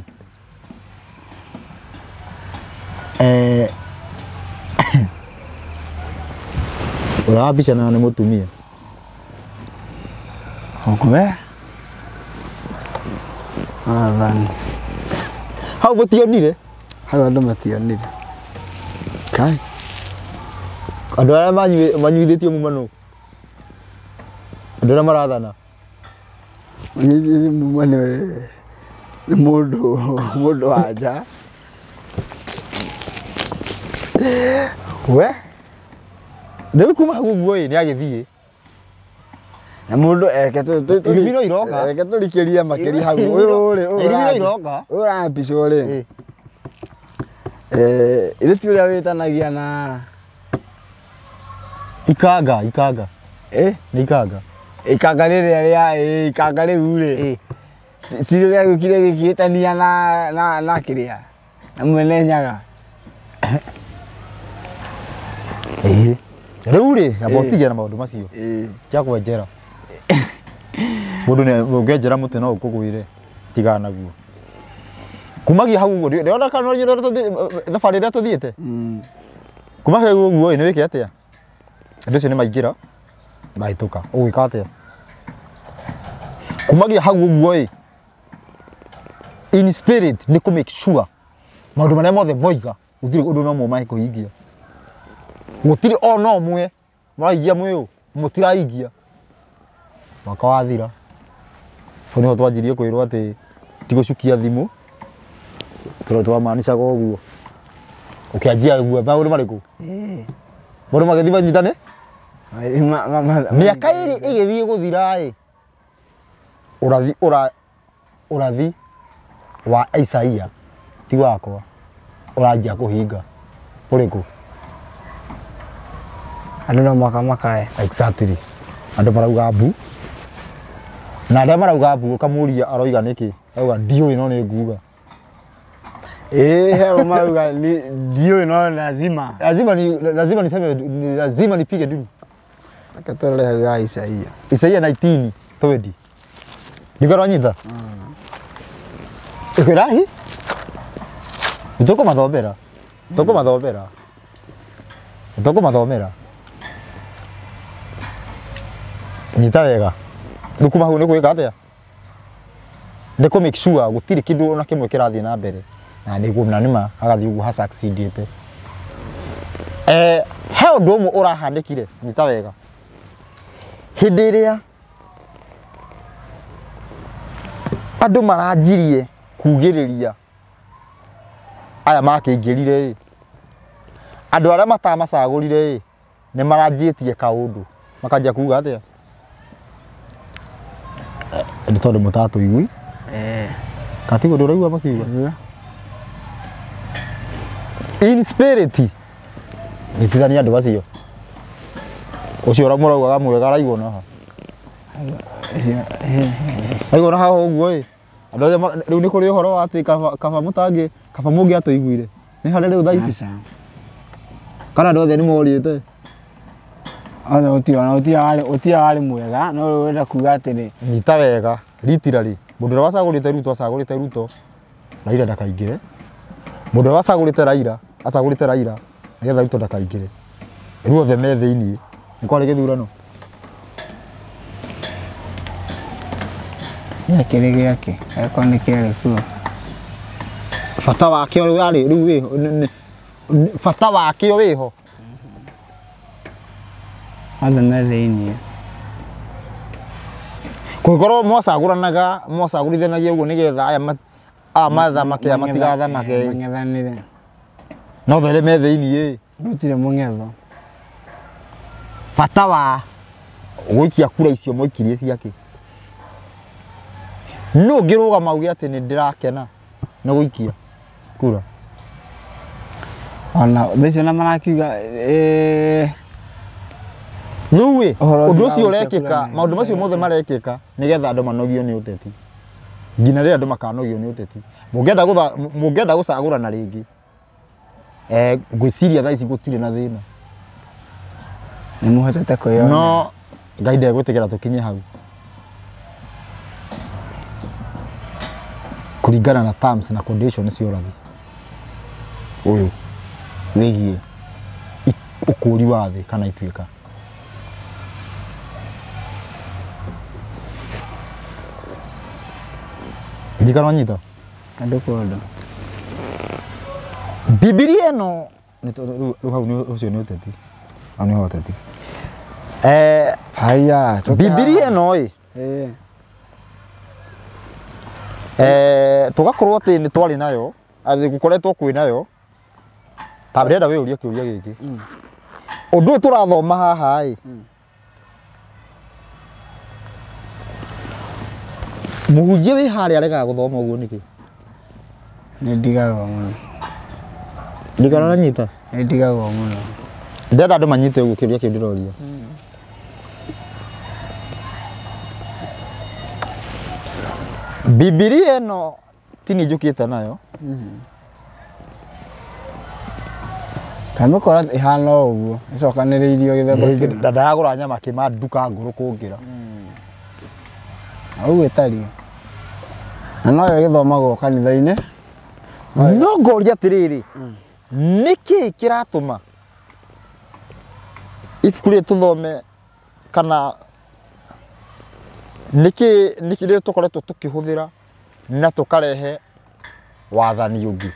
Ũrĩa wa mbica nayo nĩ mũtumia. Ũkwe? Athani. Hau mũtionire? Hau andũ mationire. Kai. Andũ arĩa manyuithĩtio muma nũ? Andũ arĩa marathana? Manyuithĩtio muma nĩ mũndũ wa nja. We? Rĩu kuma hau ũguo ĩ nĩ agĩthiĩ. Na mũndũ eke Irumi no iroka. Reke tũrikĩrie makĩria hau. Ũyũ rĩ, Irumi no iroka. Ũyũ ũrapicwo rĩ. Ithe ti ũrĩa wĩtanagia na Ikanga, ikanga. Nĩ ikanga. Ikanga rĩrĩa rĩa ikanga rĩu rĩ. Ti rĩrĩa gĩũkire gĩkĩĩtania na kĩrĩa. Na mwene Nyaga. Rĩu rĩ, amba ũtige na maũndũ macio. Tia kwenjera. Mũndũ nĩ ũngĩenjera mũtĩ no ũkũgwĩre. Tigana naguo. Kumagia hau ũguo, ndĩrona kana no thabarĩ ĩrĩa tũthiĩte. Kuma hau ũguo ĩ nĩ wĩke atĩa? Andũ acio nĩ maingĩra, mahĩtũka. Ũgwĩka atĩa? Kumagia hau ũguo ĩ, in spirit nĩ kũ make sure maũndũ marĩa mothe moiga gũtirĩ ũndũ no ũmwe mekũhingia. Gũtirĩ ona ũmwe mũrahingia mwĩ ũ, mũtirahingia. Mwaka wathira. Hau nĩho twanjirie kwĩrwo atĩ ti gũcukia thimũ, tondũ twamanicaga ũguo. Ũkĩanjia ũguo maũndũ marĩkũ? Maũndũ magĩthiĩ manyitane? Mĩaka ĩrĩ ĩgĩthiĩ gũthira ĩ, ũrathi wa Isaia ti wakwa ũranjia kũhinga. Ũrĩkũ? Andũ no mũhaka makae. Exactly. Andũ marauga mbu. Na arĩa marauga mbu ũkamũria aroiga nĩkĩ? Arauga ndiũĩ no nĩ nguga. He marauga ndiũĩ no lazima. Lazima niseme, lazima nipige nduru. Reke tũrore hau ya Isaia. Isaia 19:20. Ndikũranyita? Ĩkwĩra hi? Nĩtũkũmathomera. Tũkũmathomera. Nĩtũkũmathomera. Nyita wega. Rĩu kuma hau nĩ gwĩka atĩa? Nĩ kũ make sure gũtirĩ kĩndũ ona kĩmwe kĩrathiĩ na mbere. Na nĩguo na nĩma agathiĩ ũguo ha succeedĩte. He ũndũ ũmwe ũrahanĩkire, nyita wega. Hĩndĩ ĩrĩa andũ maranjirie kugĩrĩria aya makĩingĩrire ĩ, andũ arĩa matamacagũrire ĩ, nĩ maranjĩtie kaũndũ makanjia kuga atĩa? Nĩ tondũ mũtatũigui. Katiguo ndũraigua makiuga? In spirit nyitithania andũ acio. Ũcio mũraugaga mwega araigua na ha. Aigua na haha ũguo ĩ. Andũ othe rĩu nĩ kũrĩ ũhoro wa atĩ kaba mũtangĩ, kaba mũngĩatũiguire. Nĩ harĩ rĩu thaa ici? Kana andũ othe nĩ morĩte? Othe gũtirĩ warĩ mwega, no rĩu ũrenda kuga atĩrĩ. Nyita wega, literally. Mũndũ ũrĩa wacagũrĩte Ruto acagũrĩte Ruto, Raila ndakaingĩre. Mũndũ ũrĩa wacagũrĩte Raila, acagũrĩte Raila nĩgetha Ruto ndakaingĩre. Rĩu othe me thĩiniĩ. Nĩ kwarĩ gĩthurano. Gĩakĩrĩ gĩake, angĩkorwo nĩ kĩarĩ kuo. Bata wakĩo warĩ rĩu wĩho, bata wakĩo wĩho. Othe me thĩiniĩ. Kũngĩkorwo mwacagũranaga, mwacagũrithanagia ũguo nĩgetha aya mathamake aya matigathamake. Mang'ethanĩre. No othe me thĩiniĩ. Gũtirĩ mũng'etho. Bata wa gũikia kura icio moikirie ciake. No ngĩrũgama uge atĩ nĩ ndĩrakena nĩ gũikia kura. Ona thaici ona marakiuga rĩu ĩ ũndũ ũcio ũrekĩka, maũndũ macio mothe marekĩka nĩgetha andũ manogio nĩ ũteti. Nginya rĩrĩa andũ makanogio nĩ ũteti. Mũngĩenda gũcagũrana rĩngĩ. Ngwĩciria thaa ici gũtirĩ na thĩna. Nĩ mũhotete kwĩyonera. No Ngai ndegwĩtĩkĩra tũkinye hau. Kũringana na terms na conditions cia ũrathi ũyũ wĩgiĩ ũkũri wa thĩ kana ituĩka. Ndikana wanyita? Andũ kwa ũndũ. Bibilia ĩno rĩu hau nĩ ũcio nĩ ũteti. Hau nĩho ũteti. Haya, Bibilia ĩno ĩ. Tũgakorwo atĩ nĩ twarĩ nayo, atĩ gũkoretwo kwĩ nayo. Ta ndĩrenda wĩyũrie kĩũria gĩkĩ. Ũndũ ũyũ tũrathoma haha ĩ. Mũhunjia wĩ harĩa aregaga gũthoma ũguo nĩkĩ? Nĩ ndigagwo mũno. Ndikana ũranyita? Nĩ ndigagwo mũno. Ndĩrenda andũ manyite ũguo kĩũria kĩu ndĩroria. Bibilia ĩno ti niĩ njũkĩte nayo. Tamĩkora ĩhana o ũguo, ĩcokanĩrĩirio gĩthemba kĩu. Ndagũra nyama kĩma nduka ngũrũ kũngĩra. Ũguo ĩtariĩ. Na noyo ĩgĩthomagwo kanitha-inĩ. No ngoria atĩrĩrĩ, nĩkĩ kĩratũma ibuku rĩrĩ tũthome kana nĩkĩ rĩrĩ tũkoretwo tũkĩhũthĩra na tũkarehe wathani ũngĩ?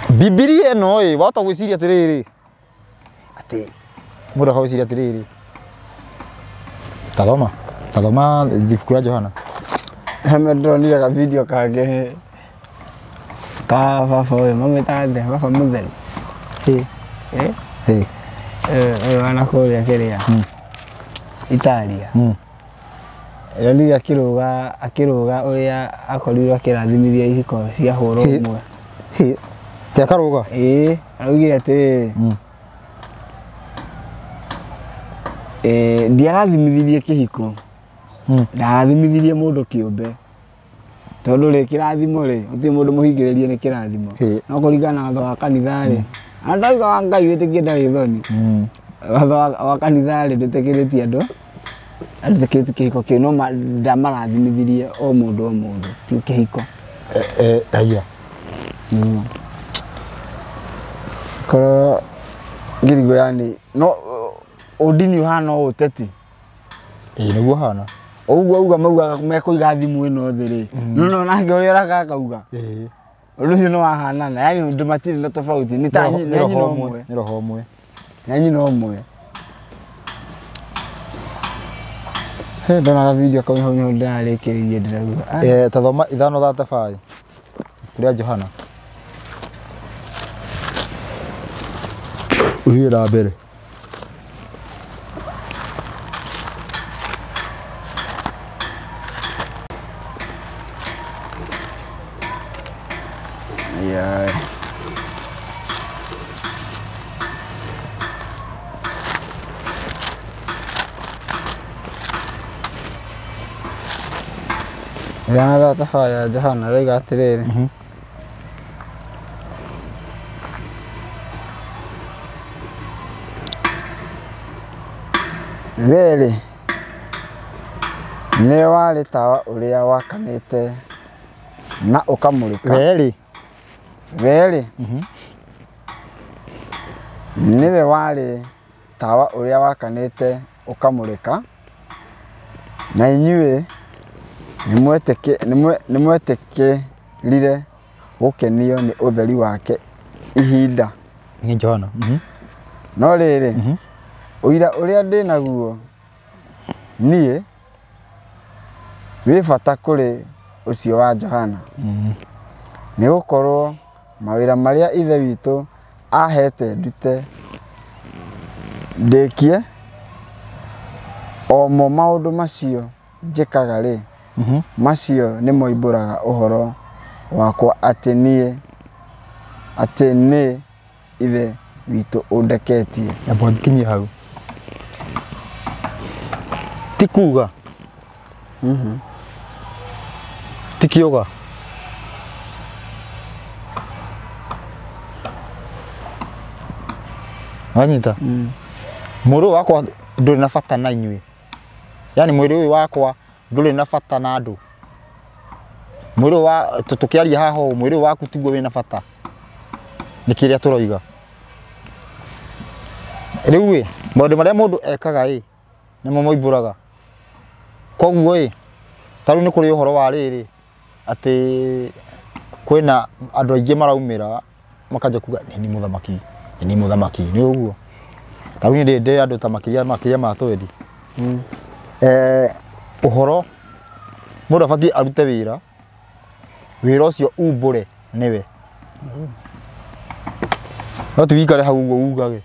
Bibilia ĩno ĩ, wahota gwĩciria atĩrĩrĩ, atĩ mũndũ akagwĩciria atĩrĩrĩ, tathoma tathoma ibuku rĩa Johana. Heme ndĩronire ka video kangĩ ka baba ũyũ mamwĩtaga atĩa, baba mũtheru. Ũyũ wa nakũrĩa kĩrĩa Italia. Ndĩronire akĩrũga ũrĩa akorirwo akĩrathimithia ihiko cia hũrwo ũmwe. Ti akarũga? Ĩĩ, araugire atĩrĩrĩ, ndiarathimithirie kĩhiko, ndarathimithirĩe mũndũ kĩũmbe. Tondũ rĩ kĩrathimo rĩ, gũtirĩ mũndũ mũhingĩrĩrie nĩ kĩrathimo. No kũringana na watho wa kanitha rĩ, andũ ndauga wa Ngai wĩtĩkie ndarĩ thoni. Watho wa kanitha rĩ, ndwĩtĩkĩrĩtie andũ, ndwĩtĩkĩrĩtie kĩhiko kĩu, no ndamarathimithirĩe o mũndũ o mũndũ, ti kĩhiko. Haya. Korwo ngĩrigwo yani, no ũndini ũhana o ũteti. Ĩĩ nĩguo ũhana. Ũguo auga maugaga mekũiga thimũ ĩno thĩ rĩ, no nake ũrĩa ũraka akauga. Ũndũ ũcio nĩ wahanana, yani ũndũ matirĩ na tofauti, nĩ ta nyina ũmwe. Nĩ roho ũmwe. Nĩ nyina ũmwe. He ndonaga video kau hau nĩho ndĩrarĩkĩrĩirie ndĩrauga. Tathoma 5:35 kũrĩa Johana. Ũthiĩ na mbere. Ithano ya Johana rĩoiga atĩrĩrĩ, we-rĩ, nĩwe warĩ tawa ũrĩa wakanĩte na ũkamũrĩka. We-rĩ, nĩwe warĩ tawa ũrĩa wakanĩte ũkamũrĩka, na inyuĩ nĩmwetĩkĩrire gũkenio nĩ ũtheri wake ihinda. Nĩ Johana. No rĩrĩ, ũira ũrĩa ndĩ naguo niĩ wĩ bata kũrĩ ũcio wa Johana, nĩ gũkorwo mawĩra marĩa Ithe witũ ahete ndute ndĩkie omo maũndũ macio njĩkaga rĩ macio nĩmoimbũraga ũhoro wakwa atĩ niĩ atĩ nĩ ithe witũ ũndeketie. Amba nginyie hau. Ti kuga. Ti kĩũga. Wanyita? Mwĩrĩ ũyũ wakwa ndũrĩ na bata na inyuĩ. Yaani mwĩrĩ ũyũ wakwa ndũrĩ na bata na andũ. Mwĩrĩ ũyũ wa tũkĩaria haha ũũ, mwĩrĩ ũyũ waku tiguo wĩna bata. Nĩ kĩrĩa tũroiga. Rĩu ĩ, maũndũ marĩa mũndũ ekaga ĩ, nĩmo moimbũraga. Koguo ĩ, ta rĩu nĩ kũrĩ ũhoro wa rĩrĩ, atĩ kwĩna andũ aingĩ maraumĩra makanjia kuga nĩ niĩ mũthamaki, nĩ niĩ mũthamaki, nĩ ũguo. Ta rĩu niĩ ndĩ andũ ta makĩria ma 20. Ũhoro mũndũ abatiĩ arute wĩra, wĩra ũcio umbũre nĩwe. No ti wikare hau ũguo ugage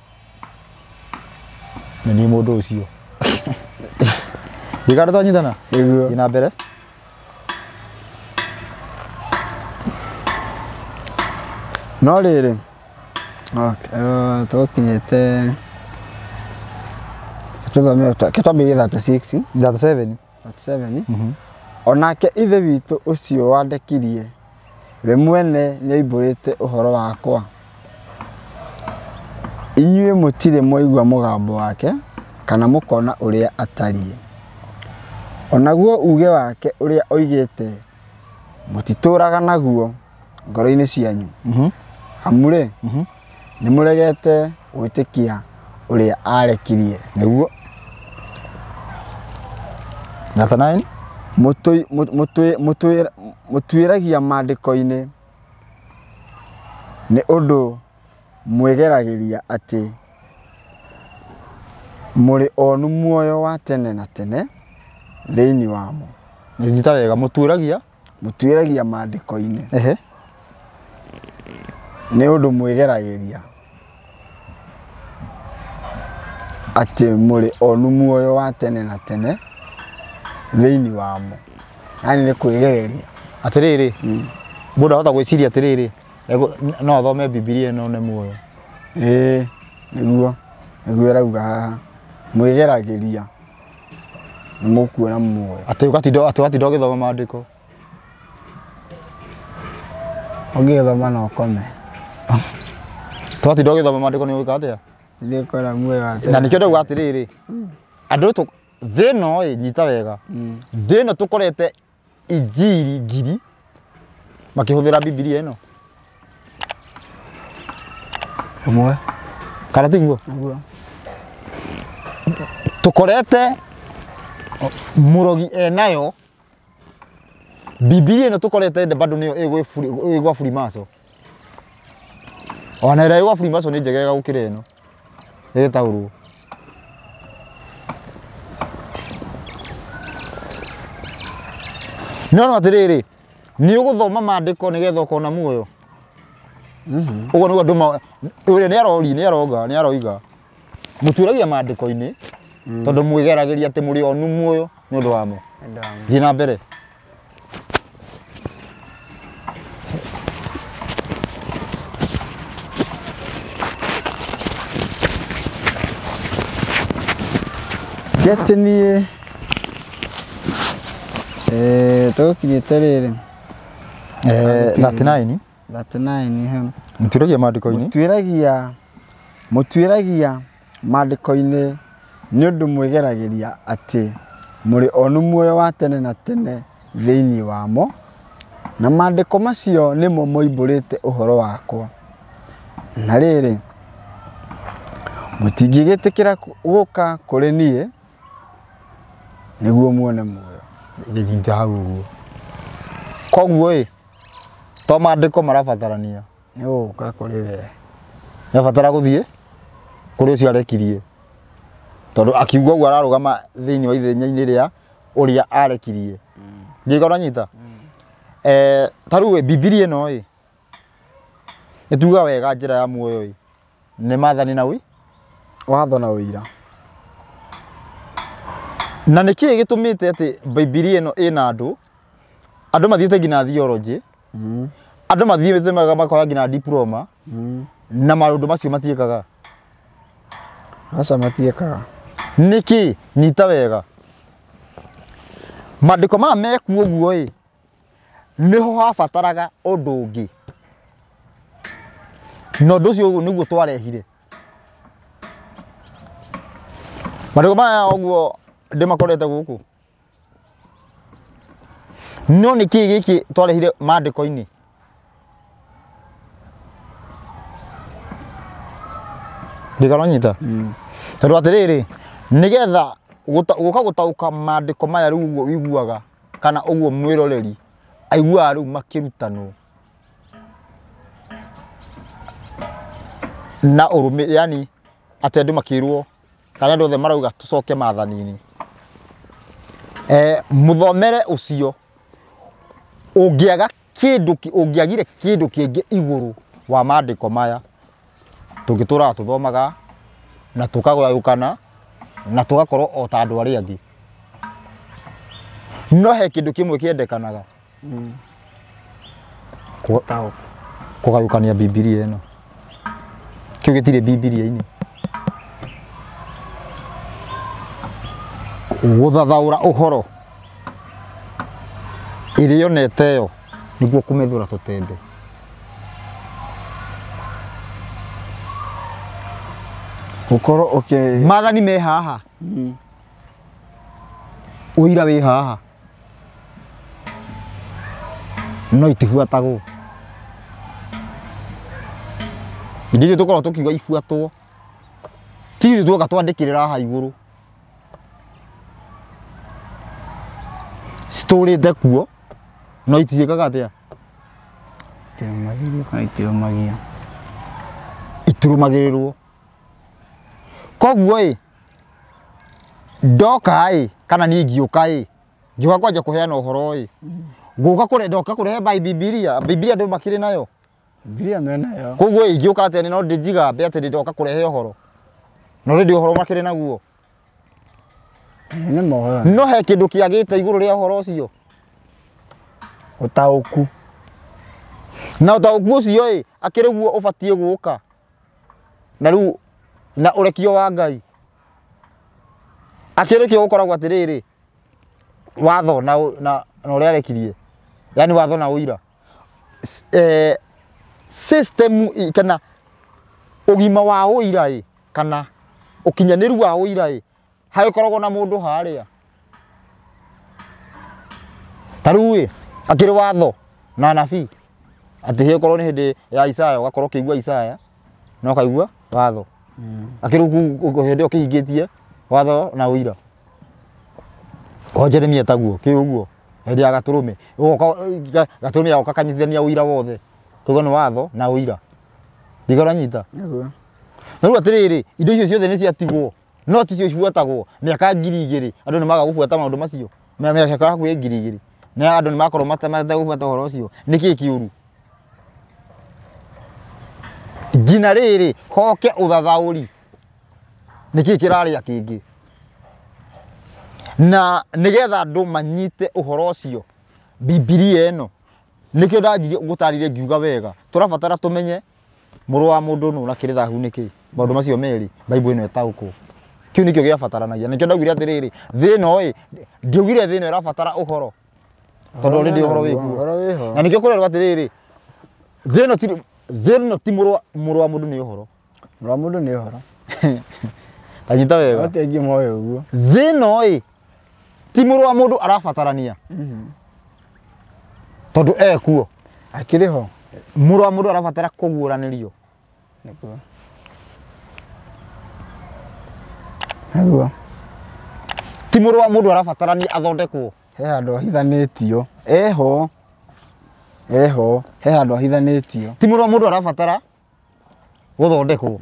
nĩ niĩ mũndũ ũcio. Ndikana twanyitana? Nĩguo. Thiĩ na mbere. No rĩrĩ, tũgũkinyĩte tũthome twambĩrĩrie 36 37. 37. Onake ithe witũ ũcio wandekirie we mwene nĩoimbũrĩte ũhoro wakwa. Inyuĩ mũtirĩ mwaigua mũgambo wake kana mũkona ũrĩa atariĩ. Onaguo uge wake ũrĩa oigĩte mũtitũraga naguo ngoro-inĩ cianyu. Amu rĩ, nĩmũregete gwĩtĩkia ũrĩa arekirie. Nĩguo. 39. Mũtuĩragia maandĩko-inĩ nĩ ũndũ mwĩgeragĩria atĩ mũrĩ onu muoyo wa tene na tene thĩinĩ wamo. Nyita wega, mũtuĩragia? Mũtuĩragia maandĩko-inĩ. Ehe. Nĩ ũndũ mwĩgeragĩria atĩ mũrĩ onu muoyo wa tene na tene thĩinĩ wamo. Yaani nĩ kwĩgereria. Atĩrĩrĩ, mũndũ ahota gwĩciria atĩrĩrĩ, no athome Bibilia ĩno one muoyo. Ĩĩ, nĩguo. Nĩguo ĩrauga haha. Mwĩgeragĩria nĩ mũkuona muoyo. Atĩ ũgatinda ũgĩthoma maandĩko. Ũngĩgĩthoma no ũkome. Twatinda ũgĩthoma maandĩko nĩ ũgwĩka atĩa? Nĩũkora muoyo wa tene. Na nĩkĩo ndauga atĩrĩrĩ, andũ thĩ ĩno ĩ, nyita wega. Thĩ ĩno tũkorete injiri ngiri makĩhũthĩra Bibilia ĩno. Ĩmwe. Kana tiguo? Nĩguo. Tũkorete mũrogi enayo Bibilia ĩno tũkorete bado nĩyo ĩgwa Freemason. Ona ĩrĩa ĩgwa Freemason nĩ njegega gũkĩra ĩno. Ĩgĩtaũrwo. No no atĩrĩrĩ, nĩ ũgũthoma maandĩko nĩgetha ũkona muoyo. Ũguo nĩguo andũ ũrĩa nĩaroria, nĩaroga, nĩaroiga. Mũtuĩragia maandĩko-inĩ tondũ mwĩgeragĩria atĩ mũrĩ onu muoyo nĩ ũndũ wamo. Thiĩ na mbere. Ti atĩ niĩ tũgũkinyĩte rĩrĩ. 39. 39 he. Mũtuĩragia maandĩko-inĩ? Mũtuĩragia maandĩko-inĩ nĩ ũndũ mwĩgeragĩria atĩ mũrĩ onu muoyo wa tene na tene thĩinĩ wamo, na maandĩko macio nĩmo moimbũrĩte ũhoro wakwa. Na rĩrĩ, mũtingĩgĩtĩkĩra gũka kũrĩ niĩ nĩguo muone muoyo. Gĩnyita hau ũguo. Koguo ĩ, to maandĩko marabatarania. Nĩ gũka kũrĩ we. Nĩabatara gũthiĩ kũrĩ ũcio arekirie. Tondũ akiuga ũguo ararũgama thĩinĩ wa ithenya-inĩ rĩa ũrĩa arekirie. Ndiũĩ kana ũranyita? Ta rĩu ĩ, Bibilia ĩno ĩ, ĩtugaga wega njĩra ya muoyo ĩ. Nĩ maathani na wi Watho na ũira. Na nĩ kĩĩ gĩtũmĩte atĩ Bibilia ĩno ĩna andũ andũ mathiĩte nginya theology, andũ mathiĩte makoya nginya diploma, na maũndũ macio matiĩkaga? Aca matiĩkaga. Nĩkĩ? Nyita wega, maandĩko maya mekuo ũguo ĩ, nĩho habataraga ũndũ ũngĩ, na ũndũ ũcio ũguo nĩguo twarehire maandĩko maya ũguo ndĩmakorete gũkũ. No nĩ kĩĩ gĩkĩ twarehire maandĩko-inĩ? Ndikaronyita. Tondũ atĩrĩrĩ, nĩgetha gũka gũtaũka maandĩko maya rĩu ũguo ũiguaga, kana ũguo mwĩroreri aiguaga rĩu makĩrutanwo na ũrũmĩ, yani atĩ andũ makĩrwo kana andũ othe marauga tũcoke maathani-inĩ. Mũthomere ũcio ũngĩaga kĩndũ, ũngĩagire kĩndũ kĩngĩ igũrũ wa maandĩko maya, tũngĩtũraga tũthomaga na tũkagayũkana na tũgakorwo o ta andũ arĩa angĩ. No he kĩndũ kĩmwe kĩendekanaga, kũgayũkania Bibilia ĩno. Kĩu gĩtirĩ Bibilia-inĩ. Gũthathaũra ũhoro ĩrĩa yonete yo nĩguo kũmethũra tũtembe. Gũkorwo ũkĩ Maathani me haha, ũira wĩ haha, no itibuatagwo. Indo icio tũkoragwo tũkiuga ibuatwo, ti ithuĩ tuoka twandĩkĩrĩra haha igũrũ, citũrĩte kuo no itiĩkaga atĩa? Itirũmagĩrĩrwo kana itirũmagia? Itirũmagĩrĩrwo. Koguo ĩ, ndoka ĩ, kana niĩ ngĩũka ĩ, ngĩũka kwanja kũheana ũhoro ĩ, ngũka kũre, ndoka kũrehe bai Bibilia, Bibilia andũ makĩrĩ nayo. Bibilia menayo. Koguo ĩ, ingĩũka atĩa no ndĩnjigambe atĩ ndoka kũrehe ũhoro, na already ũhoro makĩrĩ naguo. Nĩ mohoro. No he kĩndũ kĩagĩte igũrũ rĩa ũhoro ũcio. Ũtaũku. Na ũtaũku ũcio ĩ, akĩrĩ guo ũbatiĩ gũka. Na rĩu na ũrekio wa Ngai. Akĩrĩ kĩo gũkoragwo atĩrĩrĩ, watho na na ũrĩa arekirie, yani watho na ũira. System kana ũgima wa ũira ĩ, kana ũkinyanĩru wa ũira ĩ, hagĩkoragwo na mũndũ harĩa. Ta rĩu ĩ, akĩrĩ watho na anabii, atĩ hĩkorwo nĩ hĩndĩ ya Isaya, ũgakorwo ũkĩigua Isaya na ũkaigua watho. Akĩrĩ hĩndĩ ĩyo kĩhingĩtie watho na ũira. O Jeremia taguo, kĩ ũguo, hĩndĩ ya Gatũrũme, ũgoka Gatũrũme agoka kanyitithania ũira wothe. Koguo nĩ watho na ũira. Ndikaranyita. Nĩguo. Na rĩu atĩrĩrĩ, indo icio ciothe nĩ ciatigwo, no ticio cibuatagwo. Mĩaka 2000 andũ nĩ maga gũbuata maũndũ macio. Mĩaka hakuhĩ 2000 na andũ nĩ makorwo mategũbuata ũhoro ũcio. Nĩ kĩĩ kĩũru? Nginya rĩrĩ hoke ũthathaũri, nĩ kĩĩ kĩrarĩa kĩngĩ? Na nĩgetha andũ manyite ũhoro ũcio, Bibilia ĩno nĩkĩo ndanjirie gũtarĩria ngiuga wega, tũrabatara tũmenye mũrũ wa mũndũ nũ na kĩrĩ thahu nĩ kĩĩ. Maũndũ macio merĩ Bible ĩno ĩtaũkwo. Kĩu nĩkĩo gĩabataranagia. Nĩkĩo ndaugire atĩrĩrĩ, thĩ ĩno ĩ, ndiaugire thĩ ĩno ĩrabatara ũhoro, tondũ already ũhoro wĩ kuo. Ũhoro wĩho. Na nĩkĩo kũrerwo atĩrĩrĩ, thĩ ĩno ti, thĩ ĩno ti mũrũ wa mũndũ nĩ ũhoro. Mũrũ wa mũndũ nĩ ũhoro. Ta nyita wega. Ate aingĩ moĩ ũguo. Thĩ ĩno ĩ, ti mũrũ wa mũndũ arabatarania, tondũ ekuo. Akĩrĩ ho. Mũrũ wa mũndũ arabatara kũguũranĩrio. Nĩguo. Nĩguo. Ti mũrũ wa mũndũ arabatarania athondekwo. He handũ ahithanĩtio. Eho. Eho. He handũ ahithanĩtio. Ti mũrũ wa mũndũ arabatara gũthondekwo.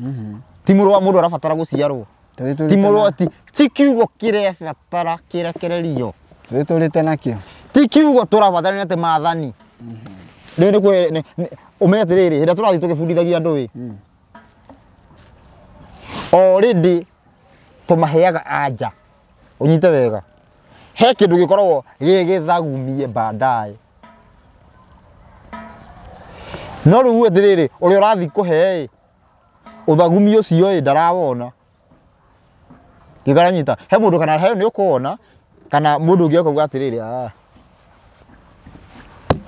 Ti mũrũ wa mũndũ arabatara gũciarwo. Ti mũrũ wa ti kiugo kĩrebatara kĩrekererio. Tũrĩtũrĩte nakĩo. Ti kiugo tũrabatarania atĩ maathani. Rĩu nĩ kwĩ, ũmenye atĩrĩrĩ, hĩndĩ ĩrĩa tũrathiĩ tũgĩbundithagia andũ ĩ, Already tũmaheaga anja. Ũnyite wega. He kĩndũ gĩkoragwo gĩ gĩthagumie baadaye. No rĩu atĩrĩrĩ, ũrĩa ũrathiĩ kũhe ĩ, ũthagumi ũcio ĩ ndarawona. Gĩkaranyita. He mũndũ kana he nĩ ũkuona kana mũndũ ũngĩ akauga atĩrĩrĩ, ah,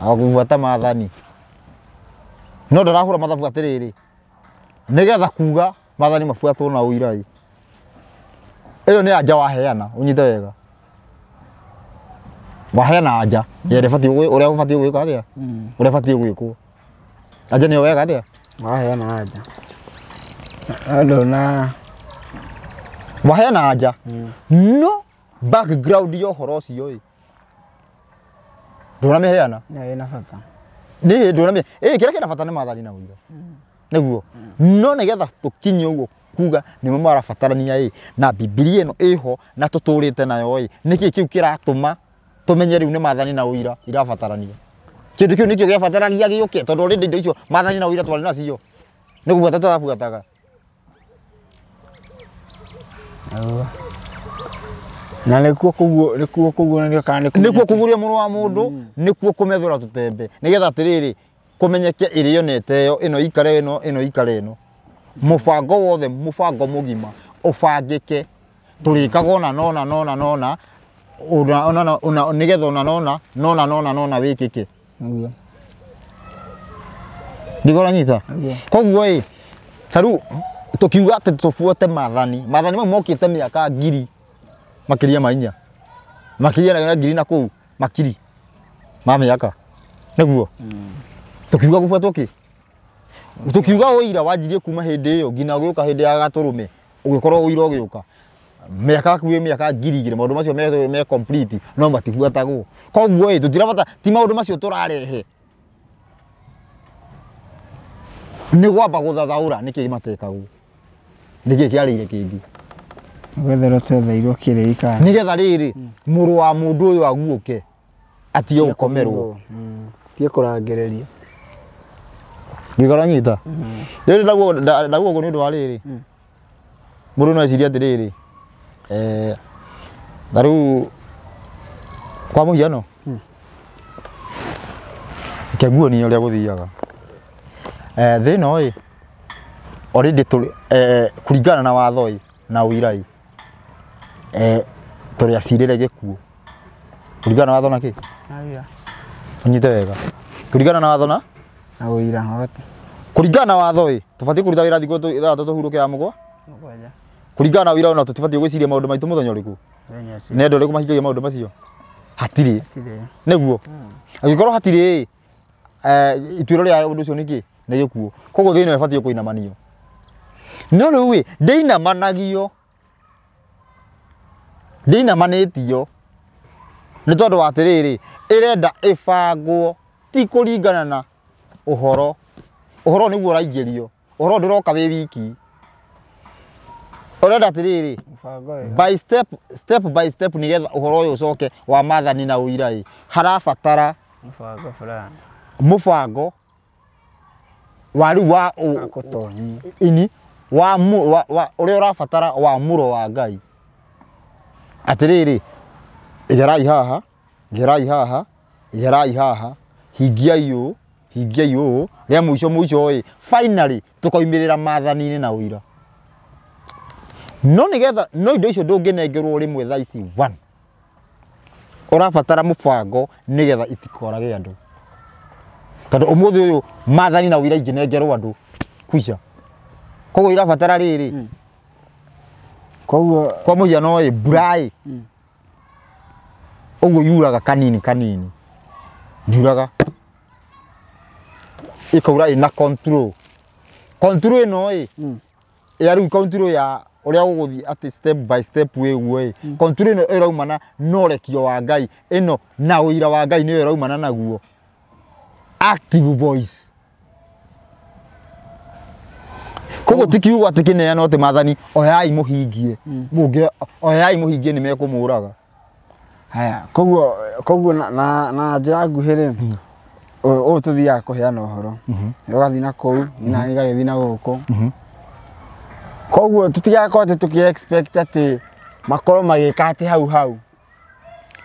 agũbuata maathani. No ndarahũra mathabu atĩrĩrĩ, nĩgetha kuga maathani mabuatwo na ũira ĩ. Ĩyo nĩ anja waheana, ũnyite wega. Waheana anja ya ũrĩa ũbatiĩ ũrĩa ũbatiĩ gwĩka atĩa? Ũrĩa ũbatiĩ gwĩkwo. Anja nĩyo wega atĩa? Waheana anja. Andũ na waheana anja. No background ya ũhoro ũcio ĩ ndũramĩheana. Nĩ ĩna bata. Nĩ ndũramĩ ĩ kĩrĩa kĩna bata nĩ maathani na ũira. Nĩguo. No nĩgetha tũkinye ũguo kuga nĩmo marabatarania ĩ na Bibilia ĩno ĩho na tũtũrĩte nayo ĩ nĩkĩ kĩu kĩratũma tũmenye rĩu nĩ maathani na ũira irabatarania. Kĩndũ kĩu nĩkĩo gĩabataragia gĩũke tondũ already indo icio maathani na ũira twarĩ nacio. Nĩ gũbuata tũrabuataga. Na nĩkuo kũguo nĩkuo kũguũranio kana nĩkuo nĩkuo kũguũria mũrũ wa mũndũ nĩkuo kũmethũra tũtembe nĩgetha atĩrĩrĩ kũmenyeke ĩrĩo na ĩteo ĩno ikare ĩno ĩno ikare ĩno. Mũbango wothe mũbango mũgima ũbangĩke tũrĩkaga ona nona nona nona ona ona ona nĩgetha ona nona nona nona nona wĩkĩke. Nĩguo. Nĩguo ũranyita? Koguo ĩ ta rĩu tũkiuga atĩ tũbuate maathani, maathani mau mokĩte mĩaka ngiri makĩria ma inya makĩria na ngiri na kũu makiri ma mĩaka nĩguo tũkiuga gũbuatwo kĩ tũkiuga ũira wanjirie kuma hĩndĩ ĩyo nginya ũgĩũka hĩndĩ ya gatũrũme ũgĩkorwo ũira ũgĩũka mĩaka hakuhĩ mĩaka 2000 maũndũ macio me complete no matibuatagwo. Koguo ĩ tũtirabata ti maũndũ macio tũrarehe nĩ gwamba gũthathaũra nĩkĩ matekagwo nĩkĩ kĩarĩire kĩngĩ Gwetherwo twetheirwo kĩrĩika nĩgetha rĩrĩ mũrũ wa mũndũ ũyũ aguũke atige gũkomerwo tie kũrangĩrĩria. Ngikoranyita rĩrĩ ndaguo ũguo nĩ ũndũ wa rĩrĩ mũndũ no ecirie atĩrĩrĩ ta rĩu kwa mũhiano reke nguonie ũrĩa gũthiaga. Thĩ ĩno ĩ already tũrĩ kũringana na watho ĩ na ũira ĩ tũrĩ acirĩre gĩkuũ kũringana na watho na kĩ ũnyite wega kũringana na watho na ũira hote kũringana na watho ĩ tũbatiĩ kũruta wĩra thikũ ithathatũ tũhurũke ya mũgwa kũringana na ũira ona tũtibatiĩ gwĩciria maũndũ maitũ mũthenya ũrĩkũ nĩ andũ arĩkũ mahingagia maũndũ macio hatirĩ nĩguo angĩkorwo hatirĩ ĩ ituĩro rĩa ũndũ ũcio nĩkĩ nĩ gĩkuũ koguo thĩ ĩno ĩbatiĩ kũinamanio no rĩu ĩ ndĩinamanagio ndĩinamanĩtio nĩ tondũ wa atĩrĩrĩ ĩrenda ĩbangwo ti kũringana na ũhoro ũhoro nĩguo ũraingĩrio ũhoro ndũroka wĩ wiki ũrenda atĩrĩrĩ by step step by step nĩgetha ũhoro ũyũ ũcoke wa maathani na ũira ĩ harabatara mũbango fulani mũbango wa rĩu wa ini wa ũrĩa ũrabatara wa mũro wa Ngai atĩrĩrĩ gerai haha gerai haha gerai haha hingiai ũũ hingiai ũũ rĩa mũico mũico ĩ finally tũkoimĩrĩra maathani-inĩ na ũira no nĩgetha no indo icio ndũngĩnengerwo rĩmwe thaa ici one ũrabatara mũbango nĩgetha itikorage andũ tondũ ũmũthĩ ũyũ maathani na ũira ingĩnengerwo andũ kwica koguo irabatara rĩrĩ koguo kwa mũhiano ĩ mbura ĩ ũguo yuraga kanini kanini ndiuraga ĩkaura ĩna control control ĩno ĩ ya rĩu control ya ũrĩa ũgũthiĩ atĩ step by step wĩguo ĩ control ĩno ĩraumana na ũrekio wa Ngai ĩno na ũira wa Ngai nĩyo ĩraumana naguo active voice koguo ti kiugo atĩ kĩneanwo atĩ maathani oyai mũhingie mũngĩ oyai mũhingie nĩ mekũmũraga. Haya koguo koguo na na njĩra nguhĩ rĩ ũũ tũthiaga kũheana ũhoro ũgathiĩ na kũu na gĩgathiĩ na gũkũ Koguo tutigakorwo atĩ tũkĩ expect atĩ makorwo magĩka atĩ hau hau.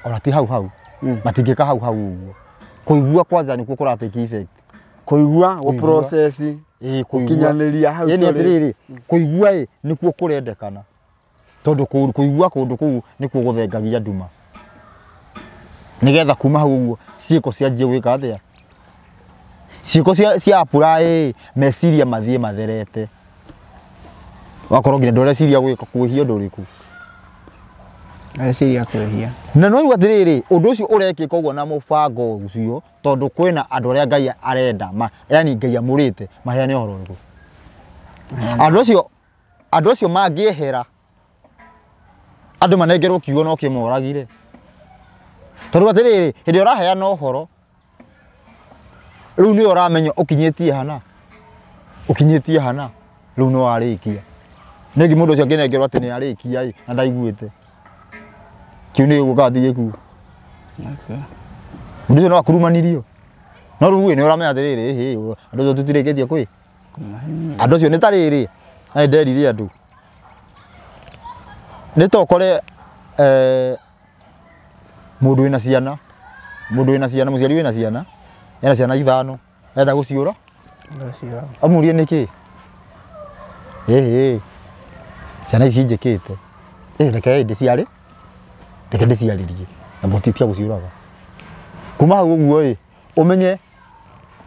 Ona ti hau hau. Matingĩka hau hau ũguo. Kũigua kwanza nĩkuo kũra take effect. Kũigua, gũ process, kũigua. Gũkinyanĩria hau Yaani tũrĩ. atĩrĩrĩ, kũigua ĩ nĩkuo kũrendekana. Tondũ kũigua kũndũ kũu nĩkuo gũthengagia nduma. Nĩgetha kuma hau ũguo ciĩko cianjie gwĩka atĩa? Ciĩko cia apply meciria mathiĩ matherete. Wakorwo nginya ndũreciria gwĩka kwĩhia ũndũ ũrĩkũ. Meciria kwĩhia. Na no igua atĩrĩrĩ, ũndũ ũcio ũrekĩka ũguo na mũbango ũcio tondũ kwĩna andũ arĩa Ngai arenda, yani Ngai amũrĩte maheane ũhoro ũrĩkũ. Andũ acio mangĩehera, andũ manengerwo kiugo no kĩmoragire. Tondũ atĩrĩrĩ, hĩndĩ ĩrĩa ũraheana ũhoro, rĩu nĩwe ũramenya ũkinyĩtie hana. Ũkinyĩtie hana, rĩu nĩ warĩkia. Nĩngĩ mũndũ ũcio angĩnengerwo atĩ nĩ arĩkia ĩ, na ndaiguĩte. Kiu nĩ gĩkuũ kana ti gĩkuũ? Mũndũ ũcio no akurumanirio. No rĩu ĩ, nĩ ũramenya atĩrĩrĩ, ĩhĩ, andũ acio tũtirĩkĩtie kwĩ. Andũ acio nĩ ta rĩrĩ, na nderire andũ. Nĩ ta ũkore, mũndũ wĩna ciana, mũndũ wĩna ciana, mũciari wĩna ciana, ena ciana ithano, arenda gũciũra? Amũrie nĩkĩ? Ĩhĩ, ciana ici njĩkĩte. Ĩhĩ, reke ndĩciarĩ, reke ndĩciarĩrie, na mũtitia gũciũraga. Kuma hau ũguo ĩ, ũmenye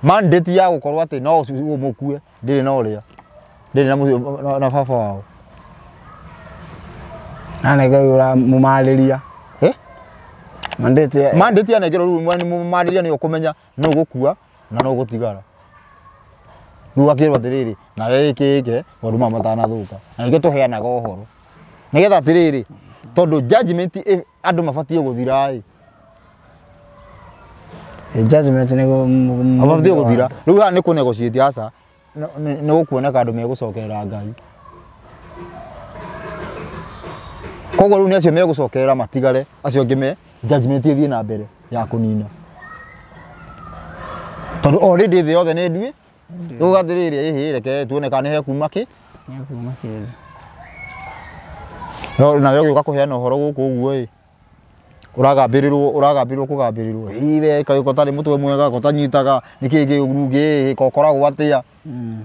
mandate ya gũkorwo atĩ no mũkue, ndĩrĩ na ũrĩa, ndĩrĩ na baba wao. Na nĩ Ngai ũramũmarĩria. Eh? Mandate ya Mandate ya nengerwo rĩu mũmarĩria nĩ ũkũmenya nũ ũgũkua na nũ ũgũtigara. Rĩu akĩrwo atĩrĩrĩ, nawe ĩkĩke maũndũ maya matanathũka. Na nĩkĩo tũheanaga ũhoro. Nĩgetha atĩrĩrĩ, tondũ judgment andũ mabatiĩ gũthira ĩ. Judgment nĩ Mabatiĩ gũthira. Rĩu haha nĩ kũ negotiate aca, nĩ gũkuoneka andũ megũcokerera Ngai. Koguo rĩu nĩ acio megũcokerera matigare, acio angĩ me judgment ĩthiĩ na mbere ya kũnina. Tondũ already thĩ yothe nĩ ndue. Rĩu atĩrĩrĩ, ĩhĩ, reke tuone kana nĩ hekuma kĩ. Nĩ hekuma kĩndũ. No nawe ũgĩũka kũheana ũhoro gũkũ ũguo ĩ, ũragambĩrĩrwo kũgambĩrĩrwo. Ĩ we kaĩ ũtarĩ mũtwe mwega, ko ũtanyitaga, nĩkĩ kĩũru gĩ, ko ũkoragwo atĩa?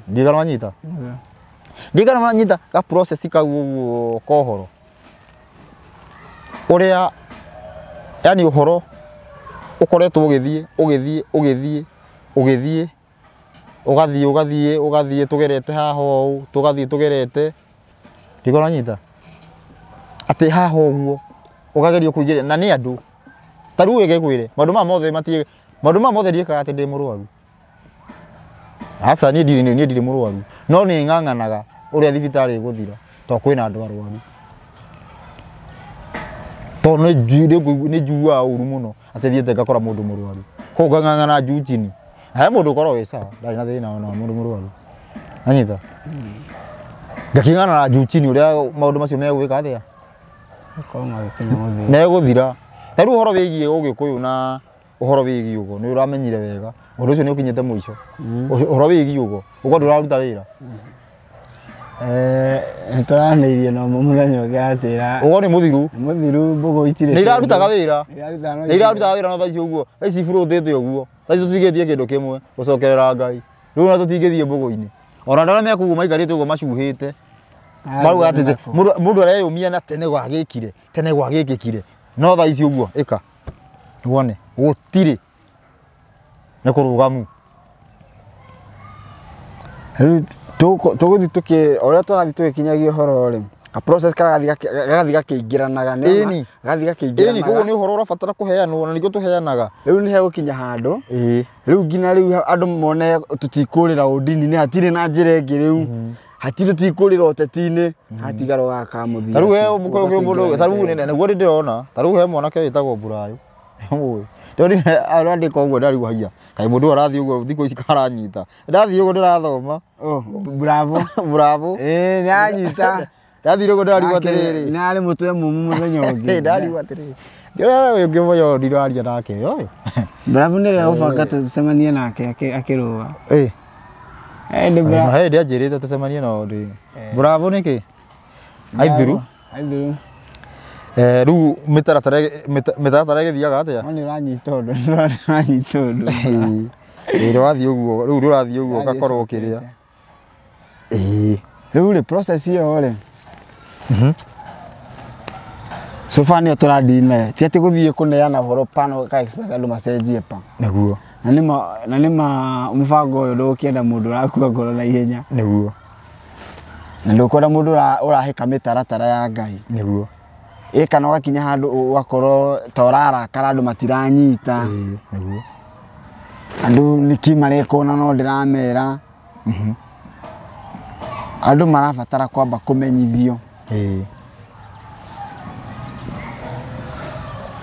Ndigana wanyita? Ndigana wanyita ga process kau ũguo ka ũhoro. Ũrĩa, yani ũhoro ũkoretwo ũgĩthiĩ, ũgĩthiĩ, ũgĩthiĩ, ũgĩthiĩ, ũgathiĩ, ũgathiĩ, ũgathiĩ, tũgerete haha ũũ, tũgathiĩ tũgerete. Ndigana wanyita? Atĩ haha ũguo, ũkagerio kũingĩria, na nĩ andũ. Ta rĩu reke ngwĩre, maũndũ maya mothe matirĩ, maũndũ maya mothe ndiĩkaga atĩ ndĩ mũrwaru. Aca, niĩ ndirĩ mũrwaru. No nĩ ng'ang'anaga ũrĩa thibitarĩ ĩgũthira, tondũ kwĩna andũ arwaru. Tondũ nĩ njiguaga ũru mũno atĩ thiĩte ngakora mũndũ mũrwaru. Koguo ngang'ang'ana juu chini. Na he mũndũ ũkoragwo wĩ sawa, ndarĩ na thĩna ona mũndũ mũrwaru. Anyita? Ngakĩng'ang'ana juu chini ũrĩa maũndũ macio megwĩka atĩa? Makorwo magĩkinya mũthia. Megũthira. Ta rĩu ũhoro wĩgiĩ Ũgĩkũyũ na ũhoro wĩgiĩ ũgo, nĩ ũramenyire wega. Ũndũ ũcio nĩ ũkinyĩte mũico. Ũhoro wĩgiĩ ũgo, ũgo ndũraruta wĩra. Nĩ tũranĩirie na mũthenya ũngĩ aratwĩra Ũgo nĩ mũthiru. Nĩ mũthiru, mbũgũ itirĩ Nĩ irarutaga kĩndũ. wĩra. Nĩ irarutaga Nĩ irarutaga wĩra no thaa ici ũguo. Thaa ici ibũrũtĩte ũguo. Thaa ici tũtigĩtie kĩndũ kĩmwe, gũcokerera Ngai. Rĩu ona tũtingĩthiĩ mbũgũ-inĩ. Ona andũ arĩa mekũguo maikarĩte ũguo macuhĩte. Marauga atĩ mũndũ areyũmia na tene gwagĩkire, tene gwagĩkĩkire. No thaa ici ũguo, ĩka. Wone, gũtirĩ. Nĩ kũrũgamu. Rĩu tũgũthiĩ tũkĩ, o ũrĩa tũrathiĩ tũgĩkinyagia ũhoro rĩ, a process garathiĩ gakĩingĩranaga, nĩ Ĩni. ma? Garathiĩ gakĩingĩranaga. Ĩni, koguo nĩ ũhoro ũrabatara kũheanwo, na nĩkĩo tũheanaga. Rĩu nĩ hegũkinya handũ. Ĩĩ. Rĩu nginya rĩu andũ mone tũtikũrĩra ũndini-inĩ, hatirĩ na njĩra ĩngĩ rĩu. Hatirĩ tũtikũrĩra ũteti-inĩ, hatigara gaka mũthia. Ta rĩu he mũndũ, ta rĩu nĩ, nĩguo ndĩrona, ta rĩu he mwanake wĩtagwo Burayũ. Ũĩ. Ndĩrona arandĩka ũguo ndarigwo haiya. Kaĩ mũndũ ũyũ arathiĩ ũguo thikũ ici karanyita. Ndathiĩ ũguo ndĩrathoma. Oh, bravo. Bravo. Ĩĩ, nĩanyita. Ndathiĩ ũguo ndĩrarigwo Nake atĩrĩrĩ. nĩ arĩ mũtwe mũmũ mũthenya ũngĩ. Ĩĩ, ndarigwo atĩrĩrĩ. Ndĩrona ũyũ ũngĩ ũyũ ndiraria nake, ũyũ. Bravo nĩ rĩa gũbanga tũcemanie nake akĩrũga. Ĩĩ. Ĩĩ, nĩ Na hĩndĩ anjĩrĩte tũcemanie no ndĩ. Bravo nĩkĩ aithiru Aithiru. Rĩu mĩtaratara mĩtaratara ĩgĩthiaga atĩa? No nĩ ũranyita ũndũ, nĩ ũranyita ũndũ. Ĩĩ rũrathiĩ ũguo, rĩu rũrathiĩ ũguo ũgakorwo ũkĩrĩa. Ĩĩ. Rĩu rĩ process ĩyo rĩ. So far nĩyo tũradeal nayo. Ti atĩ gũthiĩ kũneana ũhoro pano ka expect andũ macenjie pa. Nĩguo. Na nĩma mũbango ũyũ ndũgũkĩenda mũndũ ũrakua ngoro na ihenya. Nĩguo. Na ndũkwenda mũndũ ũrahĩka mĩtaratara ya Ngai. Nĩguo. Ĩ kana ũgakinya handũ ũgakorwo ta ũrarakara andũ matiranyita. Ĩĩ nĩguo. Andũ nĩkĩ mareka ũna no ndĩramera. Andũ marabatara kwamba kũmenyithio. Ĩĩ.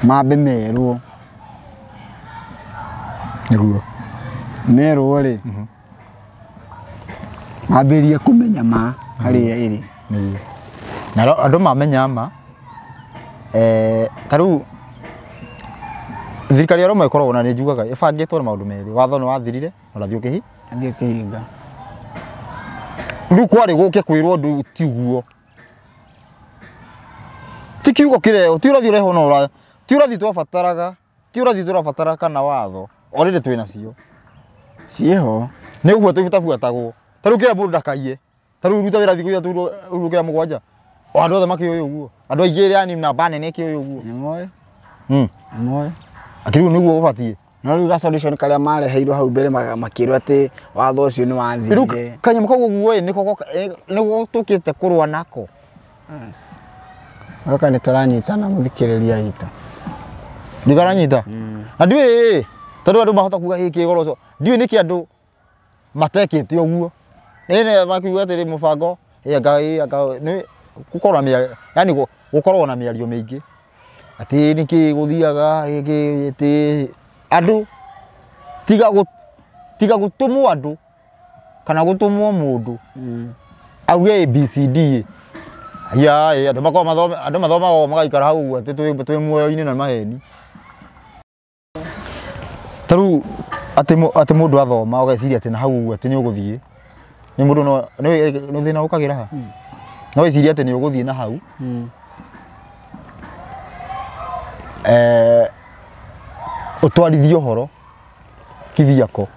Mambe merwo. Nĩguo. Merwo rĩ. Mambĩrĩrie kũmenya ma harĩa ĩrĩ. Nĩguo. Na andũ mamenya ma ta rĩu thirikari ya Roma ĩkoragwo na nĩ njugaga ĩbangĩtwo na maũndũ merĩ, watho nĩ wathirire na ũrathiĩ ũkĩhi Athiĩ ũkĩhinga. Rĩu kwarĩ gũke kwĩrwo ũndũ tiguo. Ti kiugo kĩrehwo, ti ũrathi ũrehwo na ũra, ti ũrathi twabataraga, ti ũrathi tũrabatara kana watho. Already twĩ nacio. Ciĩho. Nĩ ũguo tũtabuatagwo. Ta rĩu kĩra mũndũ ndakaiye. Ta rĩu ruta wĩra thikũ ithatũ ũrũke mũgwanja. O andũ othe makĩũĩ ũguo. Andũ aingĩ yani namba nene ĩkĩũĩ ũguo. Nĩmoĩ. Nĩmoĩ. Akĩrĩu nĩguo ũbatiĩ. No rĩu ga solution karĩa mareheirwo hau mbere makĩrwo atĩ watho ũcio nĩ wathirire. Rĩu kanyamũ kau ũguo ĩ nĩko nĩko tũkĩte kũrũa nako. Oka nĩ tũranyitana mũthikĩrĩria witũ. Ndikaranyita. Na ndiũĩ tondũ andũ mahota kuga ĩ kĩgoro ũcio. Ndiũĩ nĩkĩ andũ matekĩte ũguo. Nĩ makiuga atĩrĩ mũbango ĩ anga nĩ gũkorwo na mĩario, yani gũkorwo na mĩario mĩingĩ. Atĩ nĩkĩ gũthiaga ĩ atĩ andũ tiga gũtũmwo andũ kana gũtũmwo mũndũ auge ABCD. Ya andũ makorwo mathome, andũ mathomaga magaikara hau ũguo atĩ twĩ muoyo-inĩ na maheni. Ta rĩu atĩ mũndũ athoma ũgeciria atĩ na hau ũguo atĩ nĩ ũgũthiĩ. Nĩ mũndũ no nĩ thĩna ũkagĩra ha. No wĩcirie atĩ nĩ ũgũthiĩ na hau. Ũtwarithie ũhoro kivyako.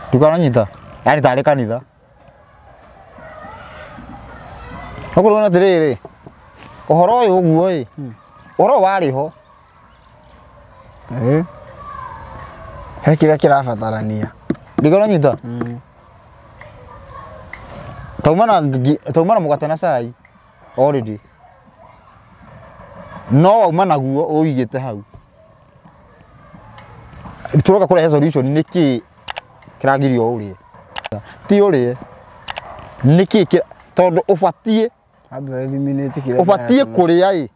Ndũkaranyita. Yani tarĩ kanitha. Okorwo na atĩrĩrĩ, ũhoro ũyũ ũguo ĩ, ũhoro warĩ ho. He kĩrĩa kĩrabatarania. Ndũkaranyita. Tauma na mũgate na cai already. No wauma naguo ũigĩte hau. Tũroka kũrehe solution nĩkĩ kĩragirio ũrĩe. Ti ũrĩe. Nĩkĩ tondũ ũbatiĩ ũbatiĩ kũrĩa ĩ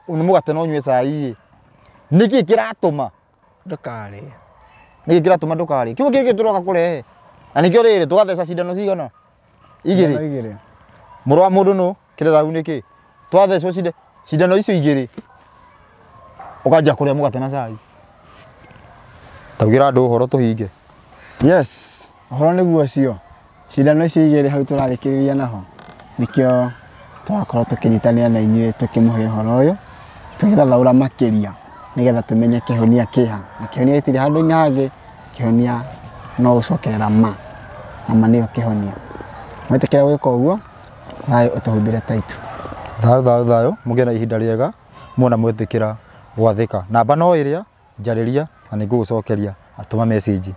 nĩ mũgate no ũnyue cai ĩ. Nĩkĩ kĩratũma ndũkarĩe? Nĩkĩ kĩratũma ndũkarĩe? Kĩu gĩkĩ tũroka kũrehe. Na nĩkĩo rĩrĩ tũgatheca cindano cigana? Igĩrĩ. Mũrũ wa mũndũ nũ kĩrĩa thahu nĩkĩ? Twathecwo cindano icio igĩrĩ. Ũkanjia kũrĩa mũgate na cai. Taugĩra andũ ũhoro tũhinge. Yes, ũhoro nĩguo ũcio. Cindano icio igĩrĩ hau tũrarĩkĩrĩria naho. Nĩkĩo tũrakorwo tũkĩnyitanĩra na inyuĩ tũkĩmũhe ũhoro ũyũ. Tũgĩthathaũra makĩria nĩgetha tũmenye kĩhonia kĩha. Na kĩhonia gĩtirĩ handũ-inĩ hangĩ, kĩhonia no gũcokerera ma. Na ma nĩyo kĩhonia. Mwetĩkĩra gwĩka ũguo, thayũ ũtũhumbĩre taitũ. Thayũ thayũ thayũ, mũgĩe na ihinda rĩega, muona mwetĩkĩra gwathĩka. Namba no ĩrĩa, njarĩria na nĩngũgũcokeria, atũma message.